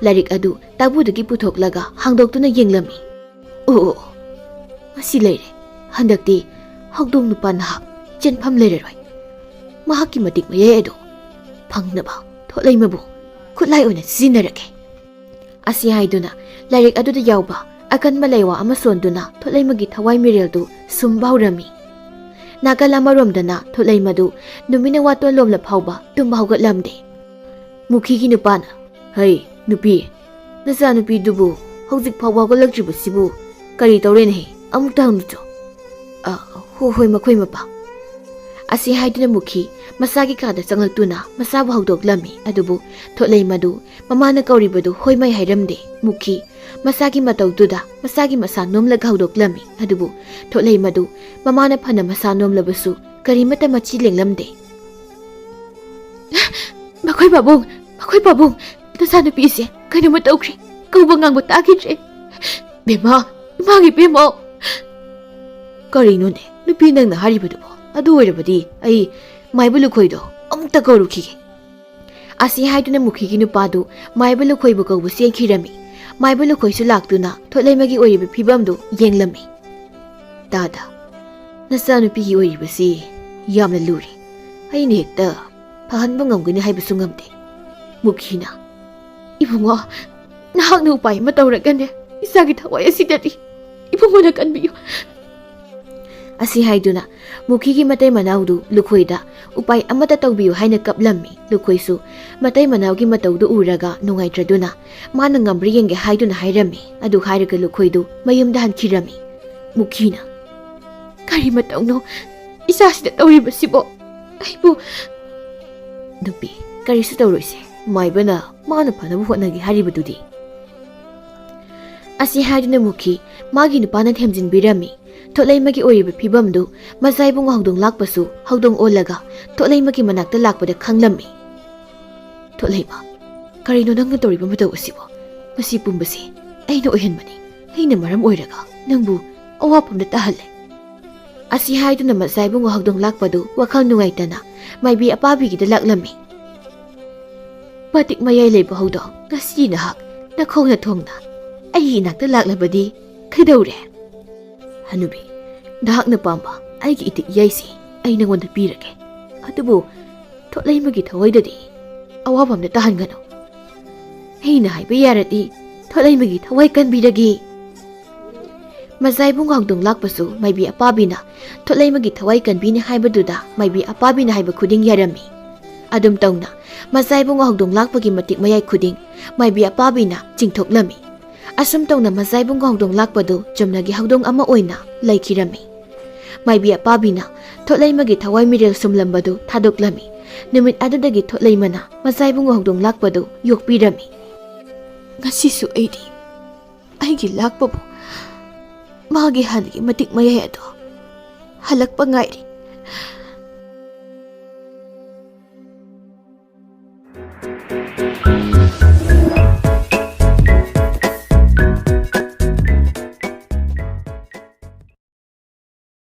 ꯂꯥꯏꯔꯤꯛ ꯑꯗꯨ ꯇꯥꯕꯨꯗꯒꯤ ꯄꯨꯊꯣꯛꯂꯒ ꯍꯥꯡꯗꯣꯛꯇꯨꯅ ꯌꯦꯡꯂꯝꯃꯤ꯫ "ꯑꯣ, ꯑꯣ, ꯑꯣ, ꯃꯁꯤ ꯂꯩꯔꯦ꯫ ꯍꯟꯗꯛꯇꯤ ꯍꯧꯗꯣꯡ ꯅꯨꯄꯥ ꯅꯍꯥꯛ ꯆꯦꯟꯐꯝ ꯂꯩꯔꯔꯣꯏ꯫ ꯃꯍꯥꯛꯀꯤ ꯃꯇꯤꯛ ꯃꯌꯥꯏ ꯑꯗꯨ ꯐꯪꯅꯕ ꯊꯣꯠꯂꯩꯃꯕꯨ ꯈꯨꯠꯂꯥꯏ ꯑꯣꯏꯅ ꯁꯤꯖꯤꯟꯅꯔꯒꯦ꯫" ꯑꯁꯤ ꯍꯥꯏꯗꯨꯅ ꯂꯥꯏꯔꯤꯛ ꯑꯗꯨꯗ ꯌꯥꯎꯕ ꯑꯀꯟꯕ ꯂꯩꯋꯥ ꯑꯃ ꯁꯣꯟꯗꯨꯅ ꯊꯣꯠꯂꯩꯃꯒꯤ ꯊꯋꯥꯏ ꯃꯤꯔꯦꯜꯗꯨ ꯁꯨꯝꯕ ꯍꯧꯔꯝꯃꯤ꯫ ꯅꯥꯀꯜ ꯑꯃꯔꯣꯝꯗꯅ ꯊꯣꯠꯂꯩꯃꯗꯨ ꯅꯨꯃꯤꯠꯅ ꯋꯥꯇꯣꯟ ꯂꯣꯝꯂ ꯐꯥꯎꯕ ꯇꯨꯝꯕ ꯍꯧꯒꯠꯂꯝꯗꯦ꯫ ꯃꯨꯈꯤꯒꯤ ꯅꯨꯄꯥꯅ, "ꯍꯩ, ꯅꯨꯄꯤ, ꯅꯆꯥꯅꯨꯄꯤꯗꯨꯕꯨ ꯍꯧꯖꯤꯛ ꯐꯥꯎꯕ ꯍꯧꯒꯠꯂꯛꯇ꯭ꯔꯤꯕꯁꯤꯕꯨ ꯀꯔꯤ ꯇꯧꯔꯦꯅꯦꯍꯦ? ꯑꯃꯨꯛꯇ ꯍꯪꯂꯨꯆꯣ꯫" "ꯑ, ꯍꯣ-, ꯍꯣꯏ, ꯃꯈꯣꯏ ꯃꯄꯥ꯫" ꯑꯁꯤ ꯍꯥꯏꯗꯨꯅ ꯃꯨꯈꯤ ꯃꯁꯥꯒꯤ ꯀꯥꯗ ꯆꯪꯂꯛꯇꯨꯅ ꯃꯁꯥꯕꯨ ꯍꯧꯗꯣꯛꯂꯝꯃꯤ꯫ ꯑꯗꯨꯕꯨ ꯊꯣꯠꯂꯩꯃꯗꯨ ꯃꯃꯥꯅ ꯀꯧꯔꯤꯕꯗꯨ ꯍꯣꯏ ꯃꯥꯏ ꯍꯥꯏꯔꯝꯗꯦ꯫ ꯃꯨꯈꯤ ꯃꯁꯥꯒꯤ ꯃꯇꯧꯗꯨꯗ ꯃꯁꯥꯒꯤ ꯃꯁꯥ ꯅꯣꯝꯂꯒ ꯍꯧꯗꯣꯛꯂꯝꯃꯤ꯫ ꯑꯗꯨꯕꯨ ꯊꯣꯠꯂꯩꯃꯗꯨ ꯃꯃꯥꯅ ꯐꯅ ꯃꯁꯥ ꯅꯣꯝꯂꯕꯁꯨ ꯀꯔꯤꯃꯠꯇ ꯃꯆꯤ ꯂꯦꯡꯂꯝꯗꯦ꯫ "ꯃꯈꯣꯏ ꯄꯥꯕꯨꯡ, ꯃꯈꯣꯏ ꯄꯥꯕꯨꯡ, ꯅꯆꯥꯅꯨꯄꯤꯁꯦ ꯀꯩꯅꯣꯝꯃ ꯇꯧꯈ꯭ꯔꯦ꯫ ꯀꯧꯕ ꯉꯥꯡꯕ ꯇꯥꯈꯤꯗ꯭ꯔꯦ꯫ ꯕꯦꯝꯃ, ꯏꯃꯥꯒꯤ ꯕꯦꯝꯃ!" "ꯀꯔꯤꯅꯣꯅꯦ ꯅꯨꯄꯤ ꯅꯪꯅ ꯍꯥꯏꯔꯤꯕꯗꯨꯕꯣ? ꯑꯗꯨ ꯑꯣꯏꯔꯕꯗꯤ ꯑꯩ ꯃꯥꯏꯕ ꯂꯨꯈꯣꯏꯗꯣ ꯑꯃꯨꯛꯇ ꯀꯧꯔꯨꯈꯤꯒꯦ꯫ ꯑꯁꯤ ꯍꯥꯏꯗꯨꯅ ꯃꯨꯈꯤꯒꯤ ꯅꯨꯄꯥꯗꯨ ꯃꯥꯏꯕ ꯂꯨꯈꯣꯏꯕꯨ ꯀꯧꯕ ꯆꯦꯟꯈꯤꯔꯝꯃꯤ꯫ ꯃꯥꯏꯕ ꯂꯨꯈꯣꯏꯁꯨ ꯂꯥꯛꯇꯨꯅ ꯊꯣꯠꯂꯩꯃꯒꯤ ꯑꯣꯏꯔꯤꯕ ꯐꯤꯕꯝꯗꯨ ꯌꯦꯡꯂꯝꯃꯤ꯫ "ꯇꯥꯗ, ꯅꯆꯥꯅꯨꯄꯤꯒꯤ ꯑꯣꯏꯔꯤꯕꯁꯤ ꯌꯥꯝꯅ ꯂꯨꯔꯤ꯫ ꯑꯩꯅ ꯍꯦꯛꯇ ꯐꯍꯟꯕ ꯉꯝꯒꯅꯤ ꯍꯥꯏꯕꯁꯨ ꯉꯝꯗꯦ꯫ ꯃꯨꯈꯤꯅ, ꯏꯕꯨꯡꯉꯣ, ꯅꯍꯥꯛꯅ ꯎꯄꯥꯏ ꯑꯃ ꯇꯧꯔꯒꯅꯦ, ꯏꯆꯥꯒꯤ ꯊꯋꯥꯏ ꯑꯁꯤꯗꯗꯤ ꯏꯕꯨꯡꯉꯣꯅ ꯀꯟꯕꯤꯌꯨ꯫" ꯑꯁꯤ ꯍꯥꯏꯗꯨꯅ ꯃꯨꯈꯤꯒꯤ ꯃꯇꯩ ꯃꯅꯥꯎꯗꯨ ꯂꯨꯈꯣꯏꯗ ꯎꯄꯥꯏ ꯑꯃꯠꯇ ꯇꯧꯕꯤꯌꯨ ꯍꯥꯏꯅ ꯀꯞꯂꯝꯃꯤ꯫ ꯂꯨꯈꯣꯏꯁꯨ ꯃꯇꯩ ꯃꯅꯥꯎꯒꯤ ꯃꯇꯧꯗꯨ ꯎꯔꯒ ꯅꯨꯡꯉꯥꯏꯇ꯭ꯔꯗꯨꯅ ꯃꯥꯅ ꯉꯝꯕ꯭ꯔꯥ ꯌꯦꯡꯒꯦ ꯍꯥꯏꯗꯨꯅ ꯍꯥꯏꯔꯝꯃꯤ꯫ ꯑꯗꯨ ꯍꯥꯏꯔꯒ ꯂꯨꯈꯣꯏꯗꯨ ꯃꯌꯨꯝꯗ ꯍꯟꯈꯤꯔꯝꯃꯤ꯫ ꯃꯨꯈꯤꯅ, "ꯀꯔꯤ ꯃꯇꯧꯅꯣ ꯏꯆꯥꯁꯤꯗ ꯇꯧꯔꯤꯕꯁꯤꯕꯣ? ꯑꯩꯕꯨ..." "ꯅꯨꯄꯤ, ꯀꯔꯤꯁꯨ ꯇꯧꯔꯣꯏꯁꯦ꯫ ꯃꯥꯏꯕꯅ ꯃꯥꯅ ꯐꯅꯕ ꯍꯣꯠꯅꯒꯦ ꯍꯥꯏꯔꯤꯕꯗꯨꯗꯤ꯫" ꯑꯁꯤ ꯍꯥꯏꯗꯨꯅ ꯃꯨꯈꯤ ꯃꯥꯒꯤ ꯅꯨꯄꯥꯅ ꯊꯦꯝꯖꯤꯟꯕꯤꯔꯝꯃꯤ꯫ ꯊꯣꯠꯂꯩꯃꯒꯤ ꯑꯣꯏꯔꯤꯕ ꯐꯤꯕꯝꯗꯨ ꯃꯆꯥ ꯏꯕꯨꯡ ꯍꯧꯗꯣꯡ ꯂꯥꯛꯄꯁꯨ ꯍꯧꯗꯣꯡ ꯑꯣꯜꯂꯒ ꯊꯣꯠꯂꯩꯃꯒꯤ ꯃꯅꯥꯛꯇ ꯂꯥꯛꯄꯗ ꯈꯪꯂꯝꯃꯤ꯫ "ꯊꯣꯠꯂꯩꯃ, ꯀꯔꯤꯅꯣ ꯅꯪꯅ ꯇꯧꯔꯤꯕ ꯃꯇꯧ ꯑꯁꯤꯕꯣ? ꯃꯁꯤ ꯄꯨꯝꯕꯁꯤ ꯑꯩꯅ ꯑꯣꯏꯍꯟꯕꯅꯤ꯫ ꯑꯩꯅ ꯃꯔꯝ ꯑꯣꯏꯔꯒ ꯅꯪꯕꯨ ꯑꯋꯥꯐꯝꯗ ꯇꯥꯍꯜꯂꯦ꯫" ꯑꯁꯤ ꯍꯥꯏꯗꯨꯅ ꯃꯆꯥ ꯏꯕꯨꯡ ꯍꯧꯗꯣꯡ ꯂꯥꯛꯄꯗꯨ ꯋꯥꯈꯜ ꯅꯨꯡꯉꯥꯏꯇꯅ ꯃꯥꯏꯕꯤ ꯑꯄꯥꯕꯤꯒꯤꯗ ꯂꯥꯛꯂꯝꯃꯤ꯫ "ꯃꯇꯤꯛ ꯃꯌꯥꯏ ꯂꯩꯕ ꯍꯧꯗꯣꯡ, ꯉꯁꯤ ꯅꯍꯥꯛ ꯅꯈꯣꯡꯅ ꯊꯣꯡꯅ ꯑꯩꯒꯤ ꯏꯅꯥꯛꯇ ꯂꯥꯛꯂꯕꯗꯤ ꯀꯩꯗꯧꯔꯦ?" "ꯍꯅꯨꯕꯤ, ꯅꯍꯥꯛꯅ ꯄꯥꯝꯕ ꯑꯩꯒꯤ ꯏꯇꯤꯛ ꯏꯌꯥꯏꯁꯤ ꯑꯩ ꯅꯉꯣꯟꯗ ꯄꯤꯔꯒꯦ꯫ ꯑꯗꯨꯕꯨ ꯊꯣꯠꯂꯩꯃꯒꯤ ꯊꯋꯥꯏꯗꯗꯤ ꯑꯋꯥꯕ ꯑꯝꯇ ꯇꯥꯍꯟꯒꯅꯨ꯫ ꯑꯩꯅ ꯍꯥꯏꯕ ꯌꯥꯔꯗꯤ ꯊꯣꯠꯂꯩꯃꯒꯤ ꯊꯋꯥꯏ ꯀꯟꯕꯤꯔꯒꯦ꯫" ꯃꯆꯥ ꯏꯕꯨꯡ ꯍꯧꯗꯣꯡ ꯂꯥꯛꯄꯁꯨ ꯃꯥꯏꯕꯤ ꯑꯄꯥꯕꯤꯅ ꯊꯣꯠꯂꯩꯃꯒꯤ ꯊꯋꯥꯏ ꯀꯟꯕꯤꯅꯤ ꯍꯥꯏꯕꯗꯨꯗ ꯃꯥꯏꯕꯤ ꯑꯄꯥꯕꯤꯅ ꯍꯥꯏꯕ ꯈꯨꯗꯤꯡ ꯌꯥꯔꯝꯃꯤ꯫ ꯑꯗꯨꯝ ꯇꯧꯅ ꯃꯆꯥ ꯏꯕꯨꯡ ꯍꯧꯗꯣꯡ ꯂꯥꯛꯄꯒꯤ ꯃꯇꯤꯛ ꯃꯌꯥꯏ ꯈꯨꯗꯤꯡ ꯃꯥꯏꯕꯤ ꯑꯄꯥꯕꯤꯅ ꯆꯤꯡꯊꯣꯛꯂꯝꯃꯤ꯫ ꯑꯁꯨꯝ ꯇꯧꯅ ꯃꯆꯥ ꯏꯕꯨꯡ ꯍꯧꯗꯣꯡ ꯂꯥꯛꯄꯗꯨ ꯆꯨꯝꯅꯒꯤ ꯍꯧꯗꯣꯡ ꯑꯃ ꯑꯣꯏꯅ ꯂꯩꯈꯤꯔꯝꯃꯤ꯫ ꯃꯥꯏꯕꯤ ꯑꯄꯥꯕꯤꯅ ꯊꯣꯠꯂꯩꯃꯒꯤ ꯊꯋꯥꯏ ꯃꯤꯔꯦꯜ ꯁꯨꯝꯂꯝꯕꯗꯨ ꯊꯥꯗꯣꯛꯂꯝꯃꯤ꯫ ꯅꯨꯃꯤꯠ ꯑꯗꯨꯗꯒꯤ ꯊꯣꯠꯂꯩꯃꯅ ꯃꯆꯥ ꯏꯕꯨꯡ ꯍꯧꯗꯣꯡ ꯂꯥꯛꯄꯗꯨ ꯌꯣꯛꯄꯤꯔꯝꯃꯤ꯫ ꯉꯁꯤꯁꯨ ꯑꯩꯗꯤ ꯑꯩꯒꯤ ꯂꯥꯛꯄꯕꯨ ꯃꯥꯒꯤ ꯍꯥꯟꯅꯒꯤ ꯃꯇꯤꯛ ꯃꯌꯥꯏ ꯑꯗꯣ ꯍꯜꯂꯛꯄ ꯉꯥꯏꯔꯤ꯫